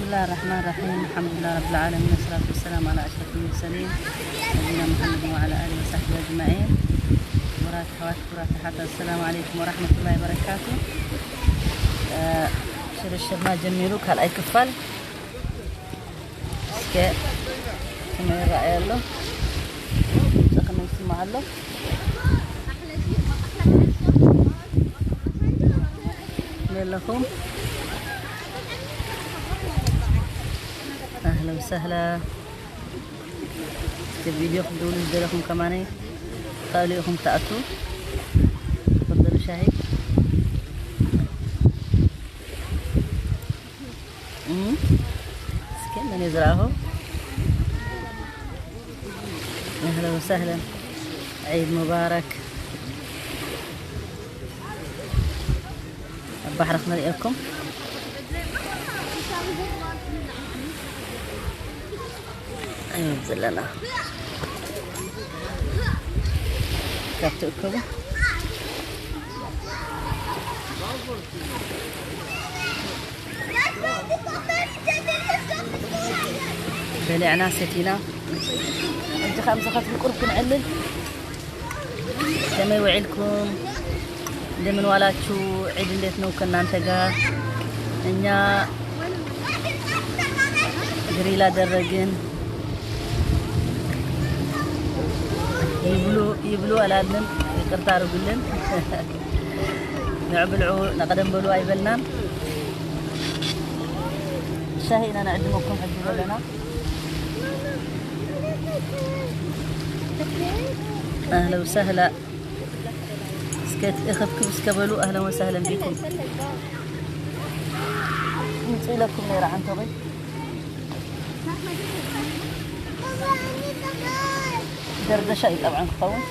بسم الله الرحمن الرحيم. الحمد لله رب العالمين، والصلاة والسلام على أشرف المرسلين، نبينا محمد وعلى آله وصحبه أجمعين. ክቡራት ኣሕዋት፣ ክቡራት ኣሓት፣ ኣሰላሙ ዓለይኩም ወራህመቱላሂ ወበረካቱ። እ፣ ሽርሽርና ጀሚሩ፣ ካልኣይ ክፋል። እስከ ከመይ ይረኣይ ኣሎ? ድምፂ ከመይ ይስማዕ ኣሎ? ከመይ ኣለኹም? ኣህላ ወሰህላ። እስከ ቪድዮ ክትድውሉ ዝደለኹም ከማነይ ተኽእሉ ኢኹም ክትኣቱ። ተፈደሉ ሻሂ። እም፣ እስከ መን እዩ ዝረኣኹ? ኣህለን ወሰህለን። ዒድ ሙባረክ። ኣብ ባሕሪ ክንሪኤኩም እዩ ዘለና። ካብ ትእከቡ በሊዕና ሰቲና፣ ሕጂ ካብ ምሳኻትኩም ቁሩብ ክንዕልል። ከመይ ውዒልኩም? እንደምን ዋላችሁ? ዒድ እንዴት ነው ከእናንተ ጋር? እኛ ግሪል አደረግን። ይብሉ፣ ይብሉ አላልንም፣ ይቅርታ አድርጉልን። ንዕ ብልዑ፣ ንቀደም በሉ ኣይበልናን። ሻሂ ኢና ንዕድመኩም ሕጂ ዘለና። ኣህለ ወሰህላ። እስከ እኽብክብ እስከ በሉ። ኣህለን ወሰህለን ቢኩም። ምጽእ ኢለኩም ነይረ ዓንተኺ። ደርደሻ እዩ ጠብዓን ክኸውን።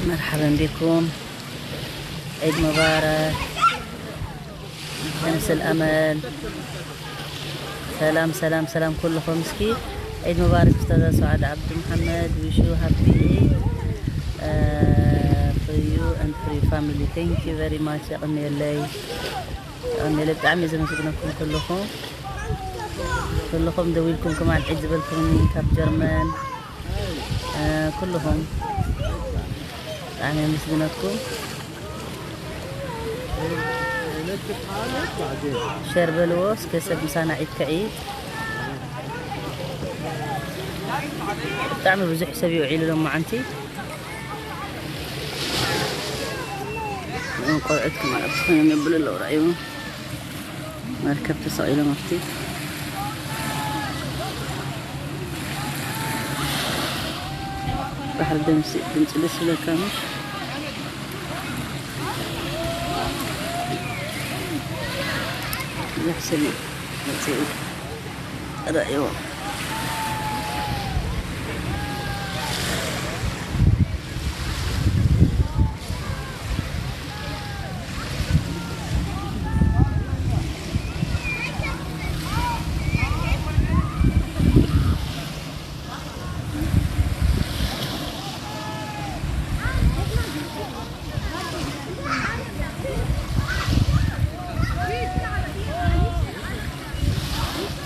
مرحبا بكم، عيد مبارك. شمس الأمل. ሰላም ሰላም ሰላም ኩልኹም። እስኪ ዒድ ሙባረክ ኡስታዛ ሱዓድ ዓብዱ መሓመድ። Wish you happy Eid, uh, for you and for your family. Thank you very much. የቐንየለይ፣ የቐንየለይ። ብጣዕሚ እየ ዘመስግነኩም ኩልኹም፣ ኩልኹም ደዊልኩም ከማን ዒድ ዝበልኩምኒ ካብ ጀርመን። እ፣ ኩልኹም ብጣዕሚ የመስግነኩም። ሸር በልዎ እስከ ሰብ ምሳና ዒድ ከዒድ። ብጣዕሚ ብዙሕ ሰብ እዩ ውዒሉ ሎማዓንቲ። ቆልዑት ከማን ኣብቲ ኮይኖም የብሉ ኣለዉ፣ ረኣይዎም። መርከብ ተሰቒሎም ኣብቲ ባሕሪ ደምሲ ድምፂ ደስ ይብለካ ምሽ? ብዙሕ ሰብ እዩ መፂኡ ረእይዎ።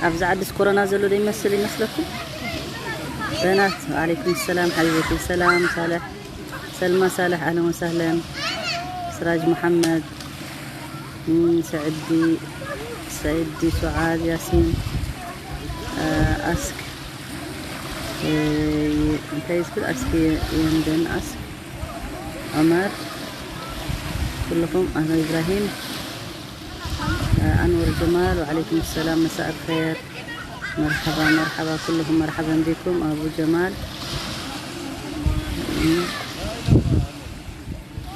ኣብዚ ዓዲስ ኮሮና ዘሎ ዶ ይመስል ይመስለኩም? በናት፣ ወዓለይኩም ሰላም ሓቢበቲ፣ ሰላም ሳልሕ፣ ሰልማ ሳልሕ፣ ኣህለን ወሳህለን፣ ስራጅ መሓመድ፣ እም፣ ሰዕዲ፣ ሰይዲ፣ ሱዓድ፣ ያሲን፣ እ፣ ኣስክ፣ እ፣ እንታይ እዩ ዝብል? ኣስክ የንደን፣ ኣስክ ዑመር፣ ኩልኹም፣ ኣህሎ ኢብራሂም፣ እ፣ ኣንወር ጀማል፣ ወዓለይኩም ሰላም፣ መሳእ ኸይር። መርሓባ፣ መርሓባ፣ ኩልኹም መርሓበን ቢኩም። ኣቡ ጀማል፣ እም፣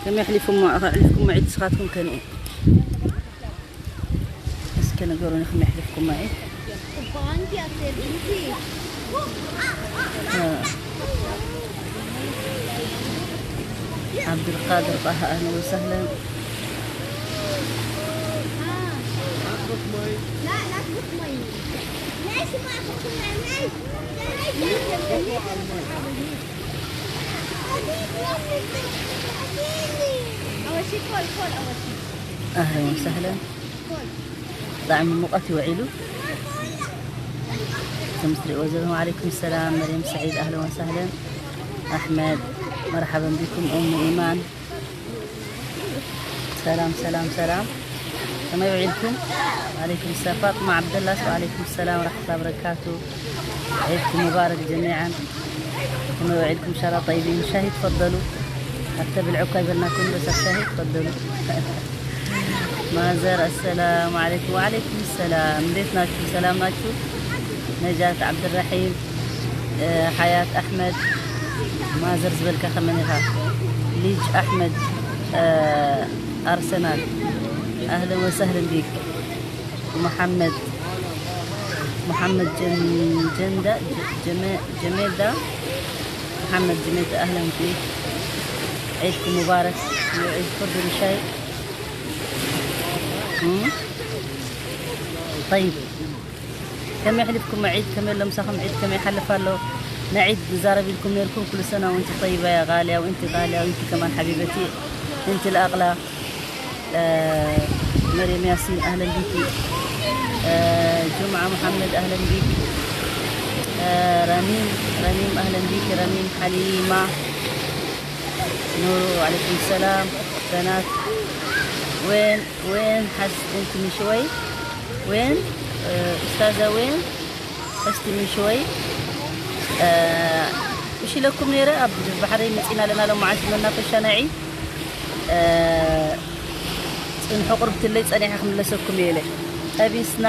ከመይ ኣሕሊፉሞ፣ ኣሕሊፍኩሞ ዒድ ንስኻትኩም ከንኡ? እስከ ንገሩኒ ከመይ ኣሕሊፍኩሞ ዒድ? እ፣ ዓብዱልቃድር ጣሃ፣ ኣህለን ወሰህለን። لا، لا تحط مي. ليش ما احط مي؟ اول شيء كول، كول اول شيء. اهلا وسهلا. كول. طعم مقاتي وعيلو. كم تري وزير، وعليكم السلام. مريم سعيد، اهلا وسهلا. احمد، مرحبا بكم. ام ايمان، سلام سلام سلام. كما يوعدكم. وعليكم السلام. فاطمة عبد الله، وعليكم السلام ورحمة الله وبركاته. عيدكم مبارك جميعا. كما يوعدكم إن شاء الله طيبين. شاهي تفضلوا. أكتب العقاب لنا كل بس شاهي تفضلوا. مازر السلام عليكم. وعليكم السلام. እንዴት ናችሁ? ሰላም ናችሁ? ነጃት ዓብድራሒም፣ ሓያት ኣሕመድ፣ ማዘር ዝበልካ ከመን ኢኻ? ልጅ ኣሕመድ፣ ኣርሰናል፣ ኣህለን ወሰህለን ቢክ። መሓመድ፣ መሓመድ ጀንዳ፣ ጀሜዳ፣ መሓመድ ጀሜዳ፣ ኣህለን ቢክ። ዒድኩም ሙባረክ። ዒድ ፍርዱ ምሻይ። طيب، ከመይ ኣሕሊፍኩም ዒድ? ከመይ ኣሎ ምሳኹም ዒድ? ከመይ ይሓልፍ ኣሎ? ንዒድ ንዛረብ ኢልኩም ነርኩም። ኩሉ ሰና ወንቲ ጠይባ ያ ጋልያ፣ ወንቲ ጋልያ፣ ወንቲ ከማን ሓቢበቲ፣ ወንቲ ልኣቕላ። መርየም ያሲን ኣህለን ቢኪ። ጁምዓ መሓመድ ኣህለን ቢክ። ረሚም፣ ረሚም ኣህለን ቢኪ። ረሚም ሓሊማ ኑሩ፣ ዓለይኩም ሰላም። በናት፣ ወይን፣ ወይን ሓስ፣ እንት ምሽ ወይ፣ ወይን፣ ኡስታዛ ወይን፣ እስቲ ምሽ ወይ፣ ምሽ ኢለኩም ነይረ። ኣብ ባሕረይ መፂና ኣለና ሎም መዓልቲ መናፈሻ ናይ ዒድ። ፅንሑ ቁርብትለይ፣ ፀኒሐ ክምለሰኩም እየ ኢለ። ጠቢስና፣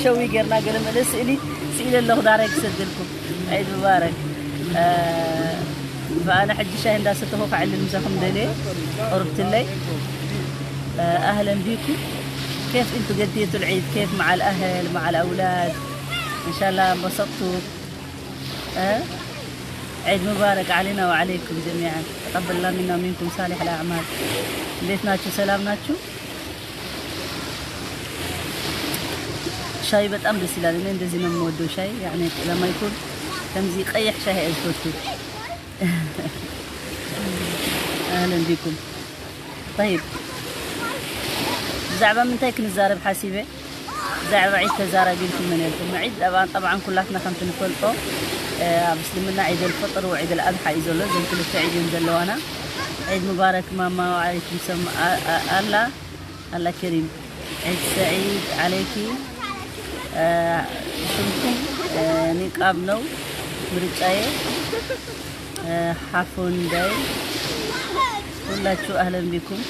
ሸዊ ጌርና፣ ገለ መለ ስእሊ ስኢለ ኣለኹ፣ ዳራይ ክሰደልኩም። ዒድ ሙባረክ። ብኣነ ሕጂ ሻሂ እንዳሰተኹ ክዕልል ምሳኹም ደልየ። ቁርብትለይ። ኣህለን ቢኩም። كيف انتو قضيتوا العيد؟ كيف مع الأهل، مع الأولاد؟ إن شاء الله انبسطتوا. عيد مبارك علينا وعليكم جميعا. تقبل الله منا ومنكم صالح الأعمال. እንዴት ናችሁ? ሰላም ናችሁ? ሻይ በጣም ደስ ይላል። እኔ እንደዚህ ነው የምወደው ሻይ። ያኔ ለማይኩን ከምዚ ቀይሕ ሻይ እዝፈቱ። أهلا بكم. طيب، ብዛዕባ ምንታይ ክንዛረብ ሓሲበ? ብዛዕባ ዒድ ተዛራቢ ኢልኩም መን ኢልኩም? ዒድ ጠብዓን፣ ጠብዓን ኩላትና ከምቲ ንፈልጦ፣ ኣብ እስልምና ዒድ ኣልፈጥር ወዒድ ኣልኣድሓ እዩ ዘሎ። እዞም ክልተ ዒድ እዮም ዘለዋና። ዒድ ሙባረክ ማማ። ወዓለይኩም ሰም-፣ ኣ-፣ ኣ-፣ ኣላ ኣላ ከሪም። ዒድ ሰዒድ ዓለይኪ። ሽምኩም ኒቃብ ነው ምርጫዬ። ሓፎንዳይ፣ ኩላችሁ ኣህለን ቢኩም።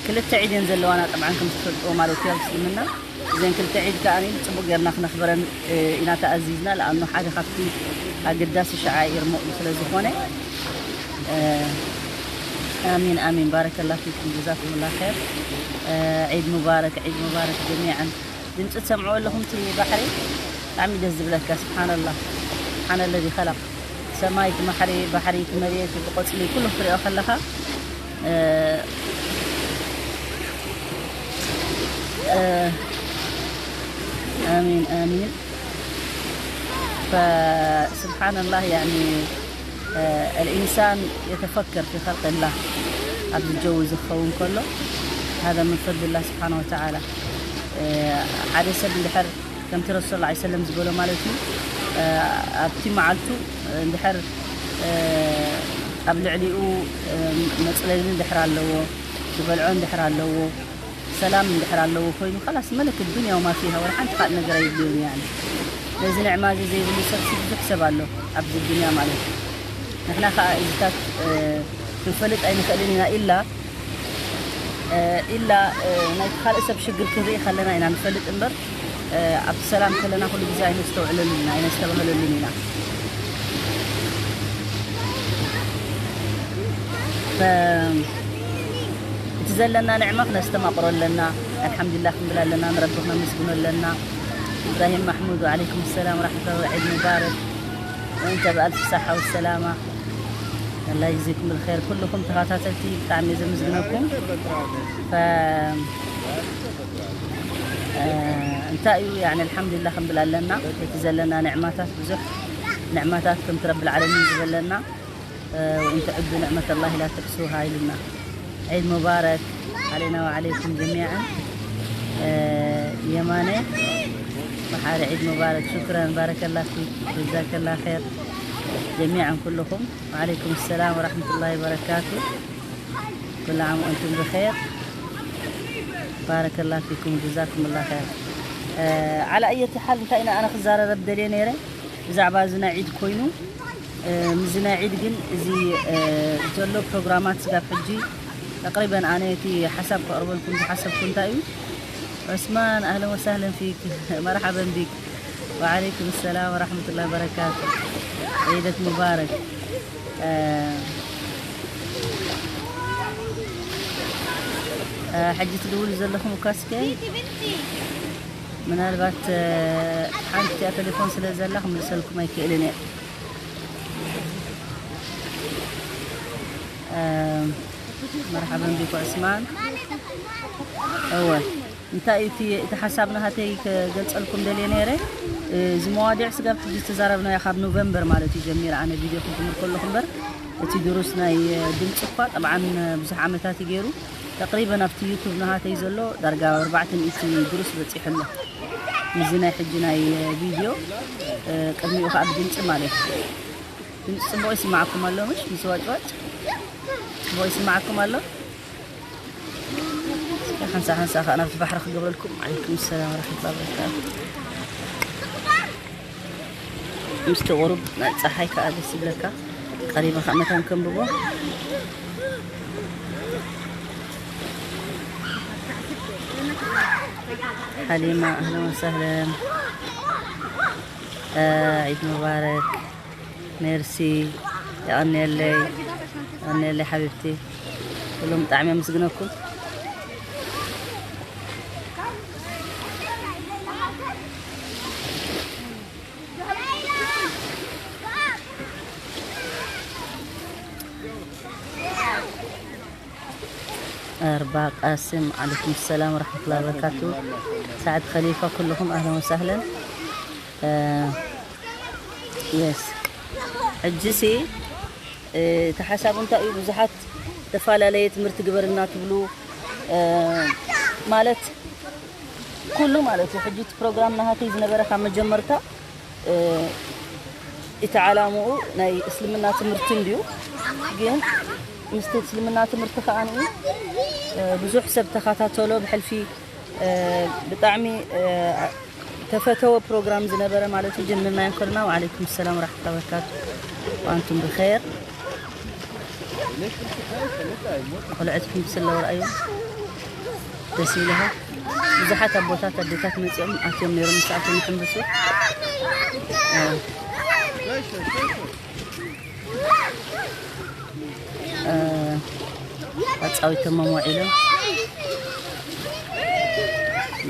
ክልተ ዒድ እየን ዘለዋና፣ ጠብዓን ከም ትፈልጥዎ ማለት እዩ ኣብ እስልምና። እዘን ክልተ ዒድ ከኣ ጽቡቅ ጌርና ክነኽብረን ኢና ተኣዚዝና። ለኣኑ ሓደ ካብቲ ኣገዳሲ ሸዓኢር ሙእም ስለ ዝኾነ። ኣሚን ኣሚን። ባረከላ ፊኩም፣ ጀዛኩሙላ ኸይር። ዒድ ሙባረክ፣ ዒድ ሙባረክ ጀሚዓን። ድምፂ ትሰምዕዎ ኣለኹም? እቲ ባሕሪ ብጣዕሚ ደስ ዝብለካ። ስብሓንላህ፣ ስብሓን ለዚ ኸለቕ ሰማይ፣ እቲ ባሕሪ፣ ባሕሪ፣ እቲ መሬት፣ እቲ ቆፅሊ፣ ኩሉ ክትሪኦ ከለኻ፣ እ፣ እ፣ ኣሚን፣ ኣሚን። ፈስብሓንላህ፣ ያኒ፣ እ፣ الإنسان يتفكر في خلق الله ኣብዚ ጀው ዝኸውን ከሎ፣ هذا من فضل الله سبحانه وتعالى። እ፣ ሓደ ሰብ እንድሕር ከምቲ ረሱል ላ ሰለም ዝበሎ ማለት እዩ፣ እ፣ ኣብቲ መዓልቱ እንድሕር፣ እ፣ ኣብ ልዕሊኡ፣ እ፣ መጽለሊ እንድሕር ኣለዎ፣ ዝበልዖ እንድሕር ኣለዎ፣ ሰላም እንድሕር ኣለዎ ኮይኑ፣ خلاص ملك الدنيا وما فيها، ወላ ሓንቲ ካልእ ነገር ኣይድልዮን ያኒ። ነዚ ንዕማ እዚ ዘይብሉ ሰብ ሲ ብዙሕ ሰብ ኣሎ ኣብዚ ዱንያ ማለት እዩ። ንሕና ከኣ እዚታት፣ እ፣ ክንፈልጥ ኣይንኽእልን ኢና ኢላ፣ እ፣ ኢላ፣ እ፣ ናይቲ ካልእ ሰብ ሽግር ክንርኢ ከለና ኢና ንፈልጥ እምበር፣ እ፣ ኣብቲ ሰላም ከለና ኩሉ ግዜ ኣይነስተውዕለሉን ኢና፣ ኣይነስተባህለሉን ኢና። ፈ-፣ እቲ ዘለና ንዕማ ክነስተማቕሮ ኣለና። ኣልሓምዱሊላህ ክንብል ኣለና፣ ንረቢ ክነመስግኖ ኣለና። ኢብራሂም ማሕሙድ፣ ወዓለይኩም ሰላም ወራሕመቱላህ፣ ዒድ ሙባረክ። ወእንተ ብኣልፍ ሰሓ ወሰላማ። ኣላ ይግዜኩም ብልኸይር ኩልኹም ተኸታተልቲ ብጣዕሚ እየ ዘመስግነኩም። ፈ-፣ እ፣ እንታይ እዩ ያኒ ኣልሓምዱሊላህ ክንብል ኣለና። እቲ ዘለና ንዕማታት ብዙሕ ንዕማታት ከምቲ ረብል ዓለሚን ዝበለና፣ እ፣ ወኢን ተዕዱ ንዕመተላሂ ላ ትሕሱሃ ኢሉና። ዒድ ሙባረክ ዓለይና ወዓለይኩም ጀሚዓን። እ፣ የማነ ወሓደ ዒድ ሙባረክ። ሹክረን ባረከላ ፊክ ጀዛከላ ኸይር ጀሚዓን ኩልኹም። وعليكم السلام ورحمة الله وبركاته. كل عام وأنتم بخير. بارك الله فيكم وجزاكم الله خير. ዓላ ኣየቲ ሓል እንታይ ኢና ኣነ ክዛረረብ ደልየ ነይረ ብዛዕባ እዚ ናይ ዒድ ኮይኑ፣ እ፣ ምስዚ ናይ ዒድ ግን እዚ፣ እ፣ ዘሎ ፕሮግራማት ስጋብ ሕጂ ተቅሪበን ኣነ እቲ ሓሳብ ከቅርበልኩም ዝሓሰብኩ እንታይ እዩ ዑስማን ኣህለን ወሳህለን ፊክ መርሓበን ቢክ። وعليكم السلام ورحمة الله وبركاته. ዒደት ሙባረክ። እ፣ እ፣ ሕጂ ትድውሉ ዘለኹም እኳ እስከ ምናልባት፣ እ፣ ሓንቲ እቲኣ ቴሌፎን ስለ ዘላ ክምልሰልኩም ኣይክእልን እየ። እ፣ መርሓበን ቢክ ዑስማን። እወ፣ እንታይ እዩ እቲ፣ እቲ ሓሳብ ናሃተይ ክገልጸልኩም ደልየ ነይረ። እዚ መዋድዕ ስጋብ ሕጂ ዝተዛረብናዮ ካብ ኖቨምበር ማለት እዩ ጀሚረ ኣነ ቪድዮ ክጅምር ከለኹ እምበር፣ እቲ ድሩስ ናይ ድምፂ እኳ ጠብዓን ብዙሕ ዓመታት እዩ ገይሩ። ተቅሪበን ኣብቲ ዩቱብ ናሃተይ ዘሎ ዳርጋ ኣርባዕተ ሚእቲ ድሩስ በፂሑ ኣሎ። ምስዚ ናይ ሕጂ ናይ ቪድዮ፣ እ፣ ቅድሚኡ ከዓ ብድምፂ ማለት እዩ። ድምፂ ፅቡቅ ይስማዓኩም ኣሎ፣ ምሽ ምስ ዋጭዋጭ ፅቡቅ ይስማዓኩም ኣሎ። ሓንሳ ሓንሳ ከዓ ናብቲ ባሕሪ ክገብረልኩም። ዓለይኩም ሰላም ወረሕመቱላሂ ወበረካቱ። ምስቲ ቁሩብ ናይ ፀሓይ ከዓ ደስ ይብለካ። ቀሪበ ከዓ መታን ከንብቦ። ሓሊማ ኣህለን ወሳህለን። እ፣ ዒድ ሙባረክ። ሜርሲ። የቐንየለይ። የቐንየለይ ሓቢብቲ። ኩሎም ብጣዕሚ ኣመስግነኩም። ኣርባ ቃስም፣ ዓለይኩም ሰላም ወረሕመቱላሂ ወበረካቱ። ሳዕድ ኸሊፋ፣ ኩልኹም ኣህለን ወሳህለን። እ፣ የስ። ሕጂሲ፣ እ፣ እቲ ሓሳብ እንታይ እዩ? ብዙሓት ተፈላለየ ትምህርቲ ግበርልና ትብሉ፣ እ፣ ማለት ኩሉ ማለት እዩ። ሕጂ እቲ ፕሮግራም ናሃተይ ዝነበረ ካብ መጀመርታ፣ እ፣ እቲ ዓላምኡ ናይ እስልምና ትምህርቲ እንድዩ፣ ግን ምስቲ እስልምና ትምህርቲ ከኣ፣ እ፣ ብዙሕ ሰብ ተኸታተሎ ብሕልፊ፣ እ፣ ብጣዕሚ፣ እ፣ ተፈተወ ፕሮግራም ዝነበረ ማለት እዩ። ጀሚርናዮ እንከለና፣ ወዓለይኩም ሰላም ወራሕመቱላሂ ወበረካቱ፣ ወኣንቱም ብኸይር። ቆልዑት ፊልም ስለ ወርኣዩ ደስ ይብልኻ። ብዙሓት ኣቦታት ኣዴታት መፂኦም ኣትዮም ነይሮም፣ ምስ ኣቶም ይሕንብሱ። እ፣ እ፣ ኣፃዊቶሞም ውዒሎም።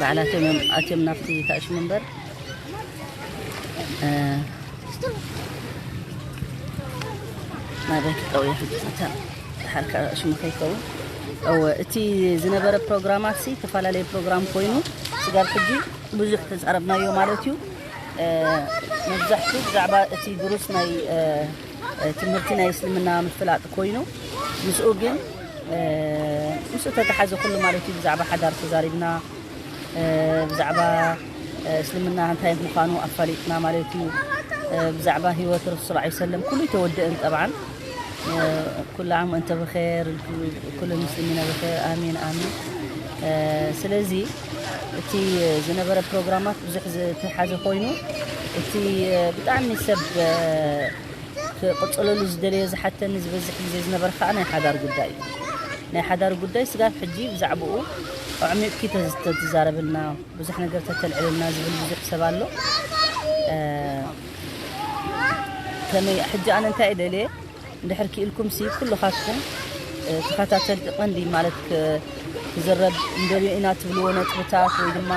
ባዕላቶም እዮም ኣትዮም ናብቲ ታእሽሙ እምበር። እ፣ ናበይ ክጠውየ ሕጂ? እታ ድሓር ከኣ ሽሙ ከይከውን። እወ፣ እቲ ዝነበረ ፕሮግራማት ሲ ዝተፈላለየ ፕሮግራም ኮይኑ፣ ስጋብ ሕጂ ብዙሕ ተዛረብናዮ ማለት እዩ። እ፣ መብዛሕቱ ብዛዕባ እቲ ድሩስ ናይ፣ እ፣ እ፣ ትምህርቲ ናይ እስልምና ምፍላጥ ኮይኑ፣ ምስኡ ግን፣ እ፣ ምስኡ ተተሓዘ ኩሉ ማለት እዩ። ብዛዕባ ሓዳር ተዛሪብና፣ እ፣ ብዛዕባ፣ እ፣ እስልምና እንታይ ምዃኑ ኣፋሊጥና ማለት እዩ። እ፣ ብዛዕባ ህይወት ረሱል ሰለላሁ ዐለይሂ ወሰለም ኩሉ ኣይተወደአን ጠብዓን። እ፣ ኩሉ ዓም ወእንተ ብኸይር፣ ኩሉ ሙስሊሚነ ብኸይር፣ ኣሚን፣ ኣሚን። እ፣ ስለዚ እቲ ዝነበረ ፕሮግራማት ብዙሕ ዝተሓዘ ኮይኑ፣ እቲ፣ እ፣ ብጣዕሚ ሰብ፣ እ፣ ክቕጽለሉ ዝደለየ ዝሓተኒ ዝበዝሕ ግዜ ዝነበረ ከኣ ናይ ሓዳር ጉዳይ እዩ። ናይ ሓዳር ጉዳይ ስጋብ ሕጂ ብዛዕባኡ ኣዕሚቕኪ ተዝ-፣ ተትዛረብልና፣ ብዙሕ ነገር ተተልዕልና ዝብል ብዙሕ ሰብ ኣሎ። እ፣ ከመይ ሕጂ ኣነ እንታይ እየ ደልየ፣ እንድሕር ክኢልኩም ሲ ኩልኻትኩም፣ እ፣ ተኸታተልቲ ቀንዲ ማለት ክ-፣ ክዝረብ እንደልዮ ኢና ትብልዎ ነጥብታት ወይ ድማ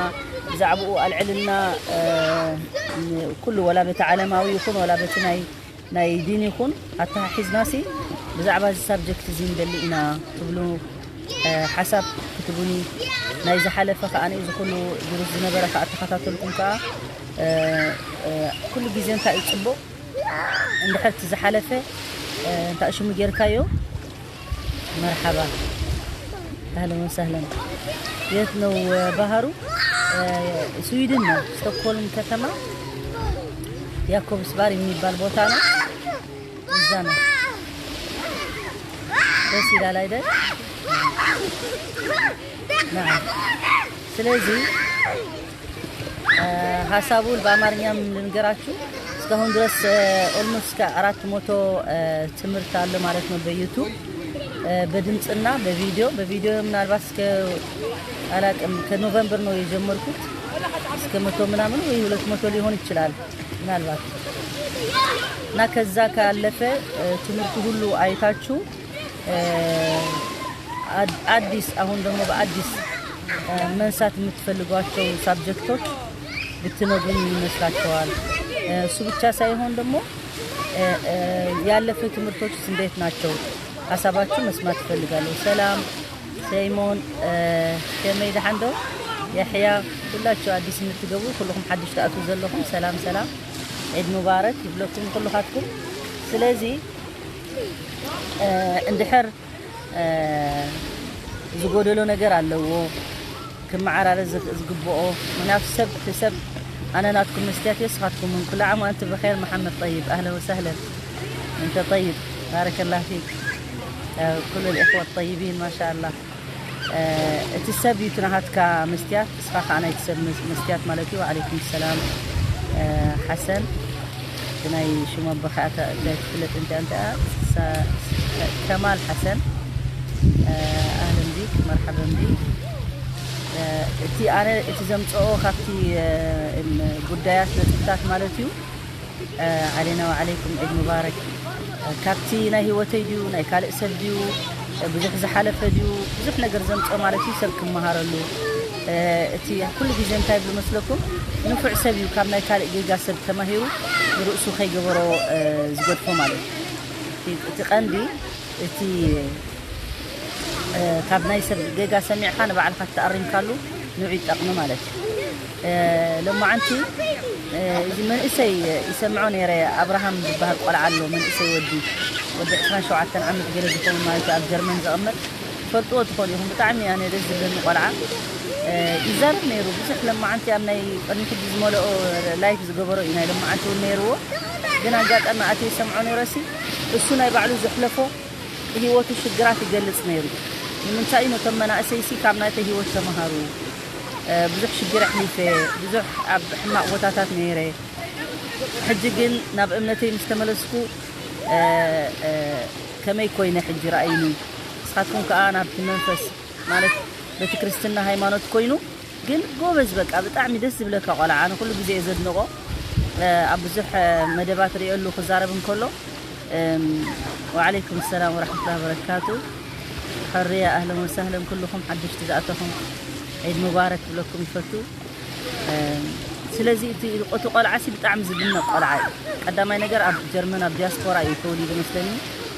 ብዛዕባኡ ኣልዕልና፣ እ፣ ን-፣ ኩሉ ወላ በቲ ዓለማዊ ይኹን ወላ በቲ ናይ ናይ ዲን ይኹን ኣተሓሒዝናሲ ብዛዕባ እዚ ሳብጀክት እዚ ንደሊ ኢና ትብሉ ሓሳብ ክትቡኒ፣ ናይ ዝሓለፈ ከኣ እዚ ኩሉ ድሩስ ዝነበረ ከኣ ተኸታተልኩም ከኣ ኩሉ ግዜ እንታይ እዩ ጽቡቕ እንድሕር እቲ ዝሓለፈ እንታይ ሽሙ ጌርካዮ? መርሓባ። ኣህለን ወሰህለን። የት ነው ባህሩ? ስዊድን ነው፣ ስቶክሆልም ከተማ ያኮብስባር የሚባል ቦታ ነው። እዛ ነው። ደስ ይላል አይደል? ናም። ስለዚህ ሀሳቡን በአማርኛም ልንገራችሁ። እስካሁን ድረስ ኦልሞስት እስከ አራት መቶ ትምህርት አለ ማለት ነው በዩቱብ በድምፅና በቪዲዮ በቪዲዮ ምናልባት እስከ አላቅም ከኖቨምበር ነው የጀመርኩት። እስከ መቶ ምናምን ወይ ሁለት መቶ ሊሆን ይችላል ምናልባት። እና ከዛ ካለፈ ትምህርቱ ሁሉ አይታችሁ አዲስ አሁን ደግሞ በአዲስ መንሳት የምትፈልጓቸው ሳብጀክቶች ብትነግሩኝ ይመስላችኋል? እሱ ብቻ ሳይሆን ደግሞ ያለፈ ትምህርቶች እንዴት ናቸው? ሀሳባችሁ መስማት እፈልጋለሁ። ሰላም ሰይሞን፣ ከመይ ደሓን ዶ? የሕያ፣ ኩላችሁ ኣዲስ እንትገብሩ ኩልኹም ሓድሽ ትኣትዉ ዘለኹም ሰላም ሰላም፣ ዒድ ሙባረክ ይብለኩም ኩልኻትኩም። ስለዚ እንድሕር ዝጎደሎ ነገር ኣለዎ ክመዓራረ ዝግብኦ፣ ምክንያቱ ሰብ ሰብ ኣነ ናትኩም መስትያት የስኻትኩም ምን ኩሉ ዓም ወኣንቲ ብኸይር። መሓመድ ጠይብ ኣህለ ወሰህለን። እንተ ጠይብ ባረከላ ፊክ ኩሉ ልእኽወት ጠይቢን ማሻ ኣላህ። እቲ ሰብ እዩ እቲ ናሃትካ መስትያት፣ እስኻ ከዓ ናይቲ ሰብ መስትያት ማለት እዩ። ወዓለይኩም ሰላም ሓሰን። እቲ ናይ ሽሙ ኣቦኻ እንታይ ትፍለጥ እንተ እንተ ከማል ሓሰን። ኣህለን ቢክ መርሓበን ቢክ። እቲ ኣነ እቲ ዘምፅኦ ካብቲ ጉዳያት ነጥብታት ማለት እዩ። ዓሌና ወዓለይኩም ዒድ ሙባረክ። ካብቲ ናይ ህይወተይ ድዩ ናይ ካልእ ሰብ ድዩ ብዙሕ ዝሓለፈ ድዩ ብዙሕ ነገር ዘምፅኦ ማለት እዩ ሰብ ክመሃረሉ። እቲ ኩሉ ግዜ እንታይ ይብሉ መስለኩም? ንፉዕ ሰብ እዩ ካብ ናይ ካልእ ጌጋ ሰብ ተማሂሩ ንርእሱ ከይገበሮ ዝገድፎ ማለት እዩ። እቲ ቀንዲ እቲ ካብ ናይ ሰብ ጌጋ ሰሚዕካ ንባዕልካ ተኣሪምካሉ ንዑ ይጠቕሚ ማለት እዩ። ሎማዓንቲ እዚ መንእሰይ ይሰምዖ ነይረ። ኣብርሃም ዝበሃል ቆልዓ ኣሎ፣ መንእሰይ ወዲ ወዲ ዕስራን ሸውዓተን ዓመት ገለ ዝኸውን ማለት እዩ፣ ኣብ ጀርመን ዝቕመጥ። ትፈልጥዎ ትኾኑ ኢኹም። ብጣዕሚ ኣነ ደስ ዝብለኒ ቆልዓ ይዛረብ ነይሩ ብዙሕ። ለማዓንቲ ኣብ ናይ ቅድሚ ሕጂ ዝመልኦ ላይፍ ዝገበሮ እዩ፣ ናይ ለማዓንቲ እውን ነይርዎ። ግን ኣጋጣሚ ኣትየ ይሰምዖ ነይረሲ እሱ ናይ ባዕሉ ዘሕለፎ ህይወቱ ሽግራት ይገልጽ ነይሩ። ንምንታይ እዩ ነቶም መናእሰይሲ ካብ ናይተ ህይወት ተምሃሩ? ብዙሕ ሽግር ኣሕሊፈ፣ ብዙሕ ኣብ ሕማቕ ቦታታት ነይረ። ሕጂ ግን ናብ እምነተይ ምስ ተመለስኩ ከመይ ኮይነ ሕጂ ረኣይኒ። ንስኻትኩም ከኣ ናብቲ መንፈስ ማለት በቲ ክርስትና ሃይማኖት ኮይኑ ግን ጎበዝ በቃ ብጣዕሚ ደስ ዝብለካ ቆልዓ። ኣነ ኩሉ ግዜ እየ ዘድንቖ ኣብ ብዙሕ መደባት ርእየሉ ክዛረብ እንከሎ። ወዓለይኩም ሰላም ወራሕመቱላሂ ወበረካቱ። ሕርያ ኣህለን ወሳህለን ኩልኹም ሓደሽቲ ዝኣተኹም ዒድ ሙባረክ ክብለኩም ይፈቱ። ስለዚ እቲ እቲ ቆልዓሲ ብጣዕሚ ዝድነቕ ቆልዓ እዩ። ቀዳማይ ነገር ኣብ ጀርመን ኣብ ዲያስፖራ እዩ ተወሊዱ መስለኒ።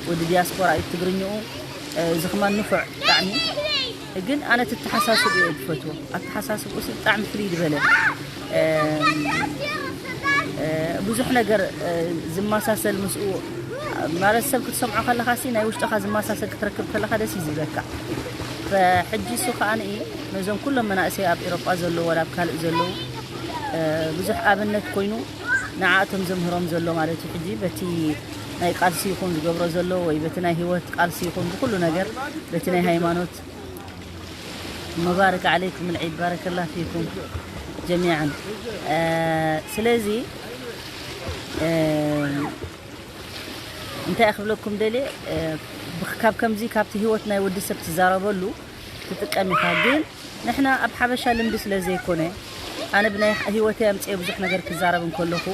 ወዲ ዲያስፖራ እዩ ትግርኝኡ እዚ ከማን ንፉዕ ብጣዕሚ። ግን ኣነ ተተሓሳስብ እየ ዝፈትዎ። ኣተሓሳስብኡ ሲ ብጣዕሚ ፍልይ ዝበለ ብዙሕ ነገር ዝመሳሰል ምስኡ ማለት ሰብ ክትሰምዖ ከለኻ ሲ ናይ ውሽጥኻ ዝመሳሰል ክትረክብ ከለኻ ደስ እዩ ዝብለካ። ሕጂ እሱ ከዓ ነዞም ኩሎም መናእሰይ ኣብ ኤሮጳ ዘለዉ ወላ ኣብ ካልእ ዘለዉ ብዙሕ ኣብነት ኮይኑ ንዓእቶም ዘምህሮም ዘሎ ማለት እዩ። ሕጂ በቲ ናይ ቃልሲ ይኹን ዝገብሮ ዘሎ ወይ በቲ ናይ ህይወት ቃልሲ ይኹን ብኩሉ ነገር በቲ ናይ ሃይማኖት ሙባረክ ዓለይኩም ልዒድ ባረከላ ፊኩም ጀሚዓን። ስለዚ እንታይ ክብለኩም ደልየ ካብ ከምዚ ካብቲ ህይወት ናይ ወዲ ሰብ ትዛረበሉ ትጥቀም ኢኻ። ግን ንሕና ኣብ ሓበሻ ልምዲ ስለ ዘይኮነ ኣነ ብናይ ህይወተይ ኣምፅኤ ብዙሕ ነገር ክዛረብ እንከለኹ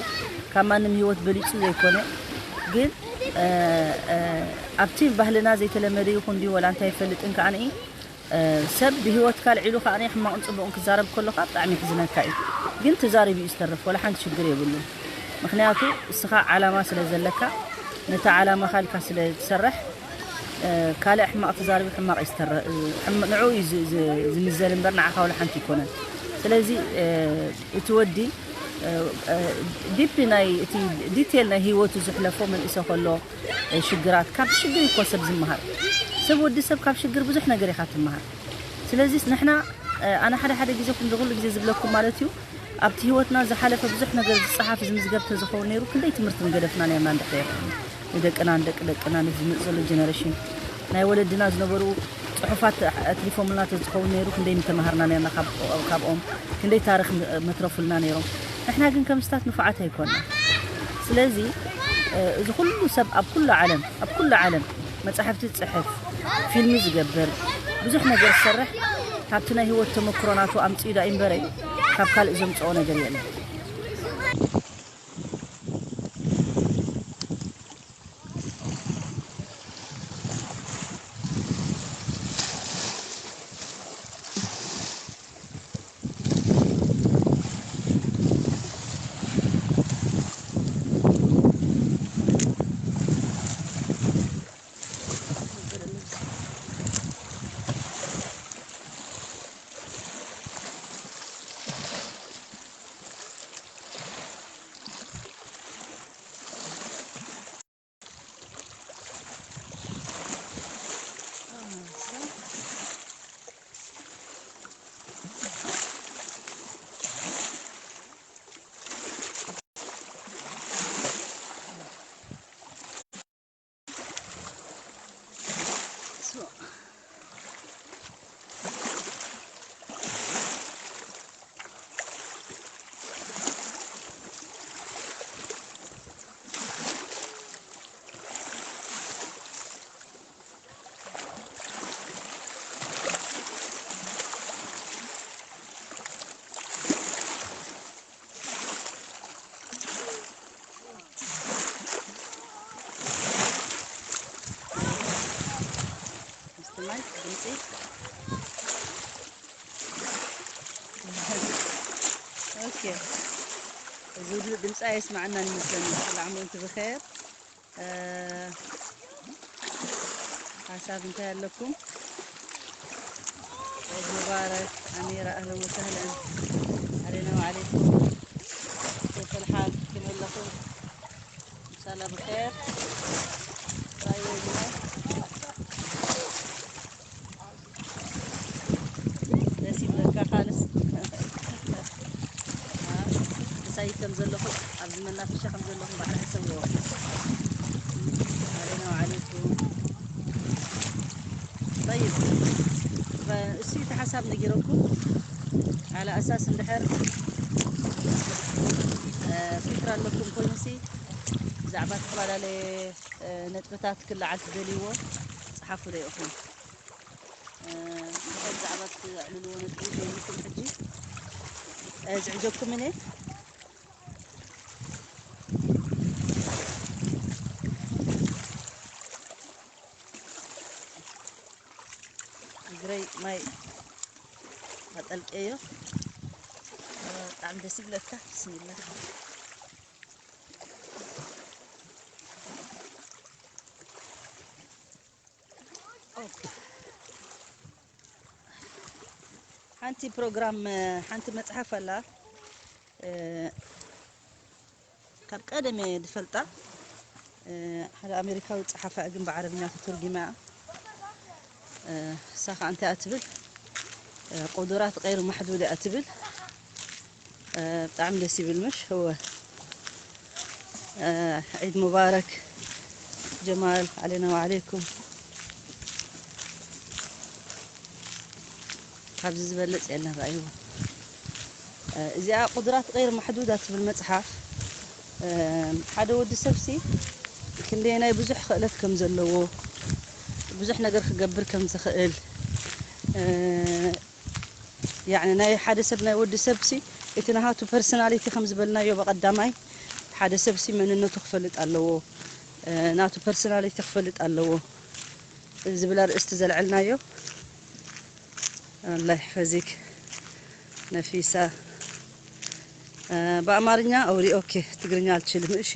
ካብ ማንም ህይወት በሊፁ ዘይኮነ ግን ኣብቲ ባህልና ዘይተለመደ ይኹን ድዩ ወላ እንታይ ይፈልጥን ከዓ ንኢ ሰብ ብህይወትካ ልዒሉ ከዓ ሕማቕን ፅቡቕን ክዛረብ ከሎ ከዓ ብጣዕሚ ይሕዝነካ እዩ። ግን ተዛሪቡ እዩ ዝተርፍ ወላ ሓንቲ ሽግር የብሉን። ምክንያቱ እስኻ ዓላማ ስለ ዘለካ ነቲ ዓላማኻ ኢልካ ስለ ትሰርሕ፣ እ፣ ካልእ ሕማቕ ተዛሪቡ ሕማቕ እዩ ዝተረ-፣ እ፣ ሕም-፣ ንዕኡ እዩ ዝ-፣ ዝ-፣ ዝምዘን እምበር ንዓኻ ዋላ ሓንቲ ኣይኮነን። ስለዚ፣ እ፣ እቲ ወዲ፣ እ፣ እ፣ ዲፕ ናይ እቲ ዲቴል ናይ ህይወቱ ዘሕለፎ መንእሰ ከሎ፣ እ፣ ሽግራት፣ ካብ ሽግር እኮ ሰብ ዝመሃር። ሰብ፣ ወዲ ሰብ ካብ ሽግር ብዙሕ ነገር ኢኻ ትመሃር። ስለዚስ ንሕና፣ እ፣ ኣነ ሓደ ሓደ ግዜ፣ ኩሉ ግዜ ዝብለኩም ማለት እዩ፣ ኣብቲ ህይወትና ዝሓለፈ ብዙሕ ነገር ዝጸሓፍ ዝምዝገብ ተዝኸውን ነይሩ፣ ክንደይ ትምህርቲ ምገደፍና ነርና። እንድሕር ንደቅና፣ ንደቂ ደቅና፣ ነዚ ዝመጽእ ዘሎ ጀነሬሽን፣ ናይ ወለድና ዝነበሩ ጽሑፋት ኣትሪፎምልና ተዝኸውን ነይሩ፣ ክንደይ ምተማሃርና ነርና ካብ፣ ካብኦም፣ ክንደይ ታሪኽ መትረፉልና ነይሮም። ንሕና ግን ከምስታት ንፉዓት ኣይኮና። ስለዚ፣ እ፣ እዚ ኩሉ ሰብ ኣብ ኩሉ ዓለም፣ ኣብ ኩሉ ዓለም መጻሕፍቲ ዝጽሕፍ፣ ፊልሚ ዝገብር፣ ብዙሕ ነገር ዝሰርሕ፣ ካብቲ ናይ ህይወት ተመክሮ ናቱ ኣምጺኡ ዳኣ እምበረ፣ ካብ ካልእ ዘምጽኦ ነገር የለን። ምስትማይ ድምፂ። ኦኬ። እዚ ሁሉ ድምፂ ኣየስማዕናን ይመስለኒ። ሰላም ወንት ብኸይር። እ፣ ሓሳብ እንታይ ኣለኩም? ዒድ ሙባረክ ኣሚራ፣ ኣህለን ወሰህለን። ዓለይና ወዓለይኩም። ከይፈል ሓል? ከመይ ኣለኹም? ኢንሻላህ ብኸይር። ራእይ ወይ ጅማል? ደስ ይብለካ ካልስ። ምሳይ ከም ዘለኹም፣ ኣብዚ መናፈሻ ከም ዘለኹም ባዕላ ሕሰብዎ። ዓለይና ወዓለይኩም። ጠይብ፣ እሱ እቲ ሓሳብ ነጊረኩም። ዓላ ኣሳስ እንድሕር፣ እ፣ ፊክራ ኣለኩም ኮይኑሲ፣ ብዛዕባ ዝተፈላለየ፣ እ፣ ነጥብታት ክለዓል ትደልይዎ፣ ጸሓፉ ዶ ኢኹም። እ፣ እንታይ ብዛዕባ እተዕልልዎ ነጥቢ ዘይብልኩም ሕጂ፣ እ፣ ዝዕጀብኩምን እየ። እግረይ ማይ ኣጠልቀዮ። እ፣ ብጣዕሚ ደስ ይብለካ። ብስሚላ። ሓንቲ ፕሮግራም፣ ሓንቲ መጽሓፍ ኣላ፣ እ፣ ካብ ቀደም እየ ዝፈልጣ። እ፣ ሓደ ኣሜሪካዊ ጸሓፋ ግን ብዓረብኛ ተተርጉማ እያ። እ፣ እሳ ኸዓ እንታይ እያ ትብል? እ፣ ቁዱራት ገይሩ ማሕዱድ እያ ትብል። እ፣ ብጣዕሚ ደስ ይብል ምሽ? እወ። እ፣ ዒድ ሙባረክ ጀማል፣ ዓለይና ወዓለይኩም። ካብዚ ዝበልጽ የለን፣ ረኣይዎ። እ፣ እዚኣ ቁድራት ገይር ማሕዱዳ ትብል መጽሓፍ፣ እ፣ ሓደ ወዲ ሰብሲ ክንደየናይ ብዙሕ ክእለት ከም ዘለዎ፣ ብዙሕ ነገር ክገብር ከም ዝኽእል፣ እ፣ ያዕኒ ናይ ሓደ ሰብ፣ ናይ ወዲ ሰብሲ እቲ ናሃቱ ፐርሰናሊቲ ከም ዝበልናዮ ብቐዳማይ፣ ሓደ ሰብሲ መንነቱ ክፈልጥ ኣለዎ፣ እ፣ ናቱ ፐርሰናሊቲ ክፈልጥ ኣለዎ ዝብል ኣርእስቲ ዘልዐልናዮ። ኣላህ ይሕፈዚክ ነፊሳ። እ፣ በአማርኛ አውሪ። ኦኬ፣ ትግርኛ አልችልም። እሺ፣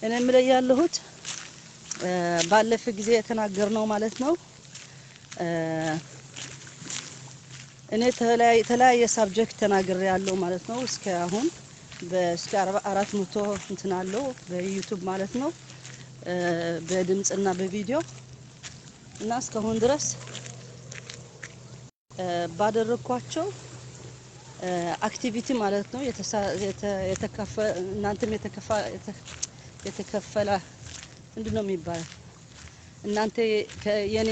እኔ የምለው ያለሁት ባለፈ ጊዜ የተናገርነው ማለት ነው። እኔ ተለያየ ሳብጀክት ተናግሬ ያለው ማለት ነው። እስከ አሁን እስከ አራት መቶ እንትን አለው በዩቱብ ማለት ነው፣ በድምጽና በቪዲዮ። እና እስካሁን ድረስ ባደረግኳቸው አክቲቪቲ ማለት ነው። እናንተም የተከፈላ ምንድን ነው የሚባለው? እናንተ የኔ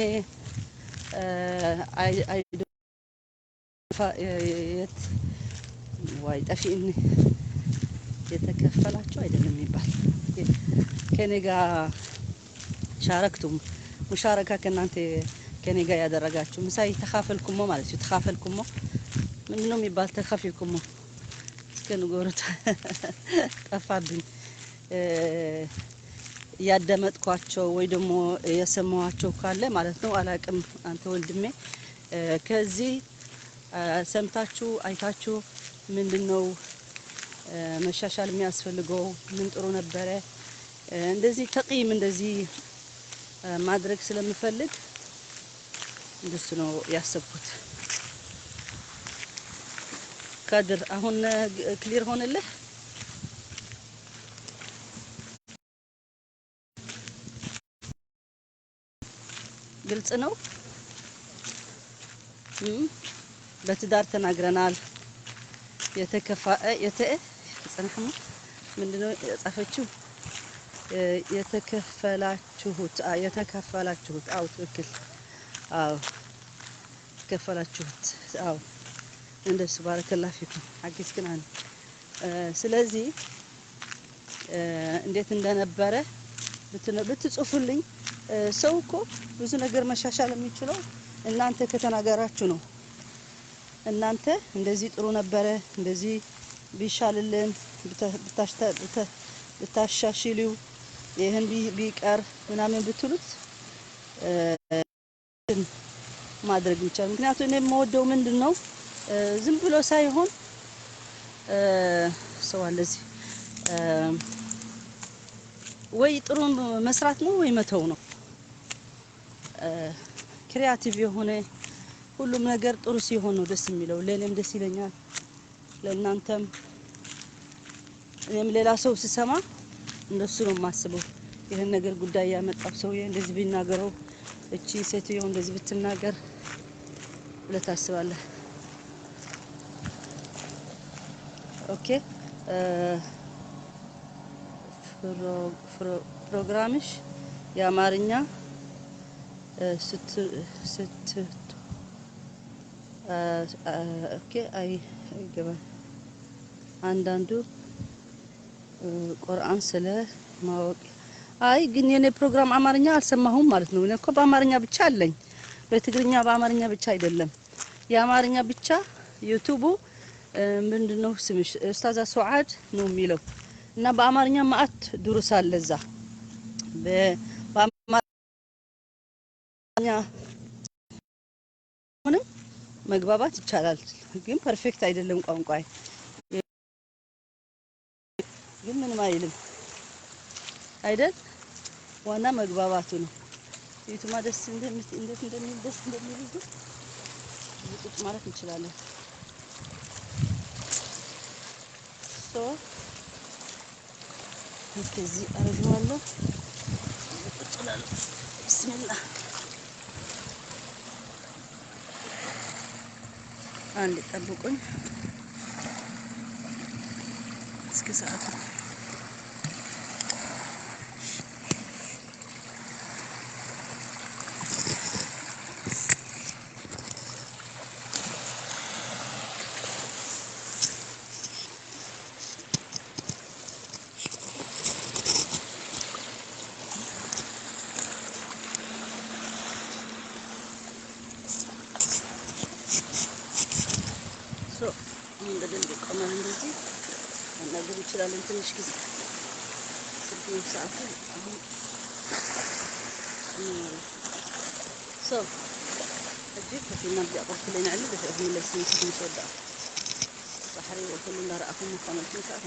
ዋይ ጠፊእኒ የተከፈላችሁ አይደለም የሚባል ከኔ ጋር ሻረክቱም ሙሻረካ ከእናንተ ከኔ ጋር ያደረጋችሁ ምሳይ ተካፈልኩሞ ማለት ነው። ተካፈልኩሞ ምንድን ነው የሚባል? ተካፊልኩሞ እስከ ንገሩት። ጠፋብኝ። ያዳመጥኳቸው ወይ ደግሞ የሰማኋቸው ካለ ማለት ነው፣ አላቅም። አንተ ወንድሜ ከዚህ ሰምታችሁ አይታችሁ ምንድን ነው መሻሻል የሚያስፈልገው? ምን ጥሩ ነበረ? እንደዚህ ተቅይም እንደዚህ ማድረግ ስለምፈልግ እንደሱ ነው ያሰብኩት። ከድር አሁን ክሊር ሆነልህ? ግልጽ ነው። በትዳር ተናግረናል። የተከፋ የተ ጽናሕማ ምንድነው የጻፈችው? የተከፈላችሁት የተከፈላችሁት አው ትክክል። አው ከፈላችሁት። አው እንደሱ ባረከላ ፊኩም ሐጊዝ ግን አለ። ስለዚህ እንዴት እንደነበረ ብትጽፉልኝ። ሰው እኮ ብዙ ነገር መሻሻል የሚችለው እናንተ ከተናገራችሁ ነው። እናንተ እንደዚህ ጥሩ ነበረ፣ እንደዚህ ቢሻልልን፣ ብታሻሽሊው፣ ይህን ቢቀር ምናምን ብትሉት ማድረግ የሚቻል። ምክንያቱም እኔ የምወደው ምንድን ነው ዝም ብሎ ሳይሆን ሰው አለ እዚህ ወይ ጥሩ መስራት ነው ወይ መተው ነው። ክሪያቲቭ የሆነ ሁሉም ነገር ጥሩ ሲሆን ነው ደስ የሚለው። ለእኔም ደስ ይለኛል፣ ለእናንተም። እኔም ሌላ ሰው ስሰማ እንደሱ ነው የማስበው። ይህን ነገር ጉዳይ ያመጣው ሰውዬ እንደዚህ ቢናገረው፣ እቺ ሴትዮ እንደዚህ ብትናገር ብለህ ታስባለህ። ኦኬ። ፕሮግራምሽ የአማርኛ ስት ኦኬ። አይ አይገባም። አንዳንዱ ቁርአን ስለ ማወቅ። አይ ግን የኔ ፕሮግራም አማርኛ አልሰማሁም ማለት ነው። እኔ እኮ በአማርኛ ብቻ አለኝ፣ በትግርኛ በአማርኛ ብቻ አይደለም። የአማርኛ ብቻ ዩቱቡ ምንድነው ስምሽ ኡስታዛ ሱዓድ ነው የሚለው። እና በአማርኛ ማአት ድሩስ አለ እዛ። በአማርኛ ሆንም መግባባት ይቻላል፣ ግን ፐርፌክት አይደለም ቋንቋ። ግን ምንም አይልም አይደል? ዋና መግባባቱ ነው። ቤቱማ ደስ እንደሚል እንደት እንደሚል ደስ እንደሚል ግን ቁጭ ማለት እንችላለን። ሶ እስከዚህ አረገዋለሁ። ቁጭ እላለሁ። ብስሚላ አንድ ጠብቁኝ እስከ ሰዓቱ። ሶ አሁን በደንብ ይቆማል። እንደዚህ መናገር እንችላለን። ትንሽ ጊዜ ስልክ ሰዓቱ አሁን ሶ እጅግ ከፊና ቢያቆርኩ ለኝ አለ በፊት ለስንት ትንሽ ወዳ ባሕሪ ወኩሉ እንዳረኣኹም ምዃኖችን ሰዓት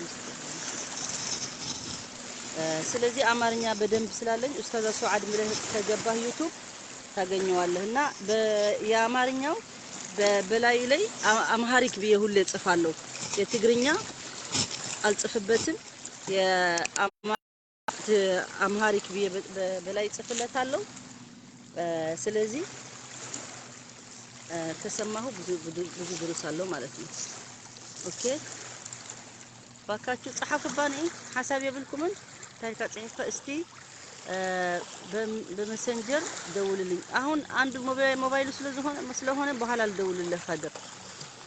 ስለዚህ አማርኛ በደንብ ስላለኝ ኡስታዛ ሱዓድ ብለህ ከገባህ ዩቱብ ታገኘዋለህ። እና የአማርኛው በላዩ ላይ አምሃሪክ ብዬ ሁሌ ጽፋለሁ። የትግርኛ አልጽፍበትም። የአምሃሪክ ብዬ በላይ ጽፍለታለሁ። ስለዚህ ከሰማሁ ብዙ ብዙ ድሩስ አለው ማለት ነው። ኦኬ ባካችሁ ጸሓፉ ባኒ ሓሳብ የብልኩምን ታሪካ ጽሒፈ እስቲ በመሰንጀር ደውልልኝ። አሁን አንድ ሞባይሉ ስለሆነ ስለሆነ በኋላ ልደውልልህ ካድር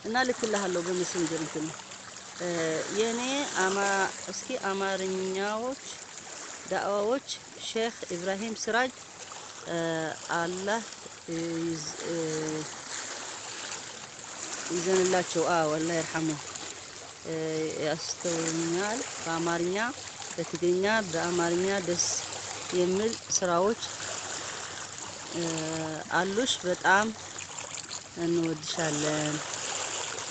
እና ልክልሃለሁ በመሰንጀር እንትን የኔ አማ እስኪ አማርኛዎች ዳዕዋዎች ሼክ ኢብራሂም ስራጅ አላህ ይዘንላቸው። አዎ አላህ ይርሐሙ። ያስተውኛል። በአማርኛ በትግርኛ በአማርኛ ደስ የሚል ስራዎች አሉሽ። በጣም እንወድሻለን።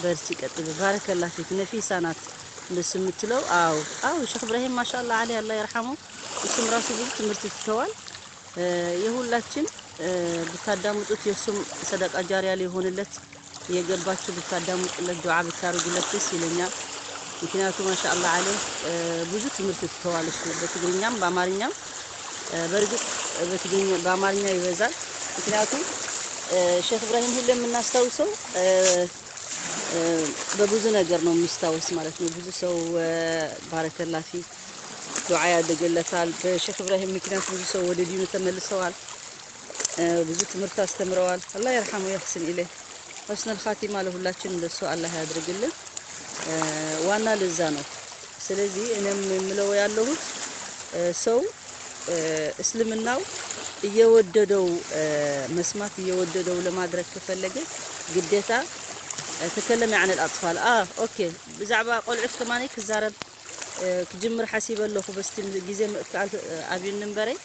በርቺ፣ ቀጥይ። ባረከላ ፊክ። ነፊሳ ናት እንደሱ የምትለው። አዎ አዎ። ሼክ ኢብራሂም ማሻአላህ አሊ አላህ ይርሐሙ። እሱም ራሱ ብዙ ትምህርት ትተዋል። የሁላችን ብታዳምጡት የእሱም ሰደቃ ጃሪያ ሊሆንለት እየገባችሁ ብታዳምጡለት ዱዓ ብታደርጉለት ደስ ይለኛል። ምክንያቱ ማሻአላህ አለ ብዙ ትምህርት ትተዋል። እሱ በትግርኛም በአማርኛም በእርግጥ በትግርኛ በአማርኛ ይበዛል። ምክንያቱም ሼክ ኢብራሂም ሁሌ የምናስታውሰው በብዙ ነገር ነው የሚስታወስ ማለት ነው። ብዙ ሰው ባረከላፊ ዱዓ ያደርግለታል። በሼክ ኢብራሂም ምክንያት ብዙ ሰው ወደ ዲኑ ተመልሰዋል። ብዙ ትምህርት አስተምረዋል። አላህ ይርሐሙ ያሕስን ኢለይ። ሑስነል ኻቲማ ለሁላችን እንደሱ አላህ ያድርግልን። ዋና ለዛ ነው። ስለዚህ እኔም የምለው ያለሁት ሰው እስልምናው እየወደደው መስማት እየወደደው ለማድረግ ከፈለገ ግዴታ ተከለም ያዕነል ኣጥፋል አ ኦኬ ብዛዕባ ቆልዑት ከማኒ ክዛረብ ክጅምር ሓሲበ ኣለኹ። በስቲ ግዜ ምእካል ኣብዩኒ እምበረይ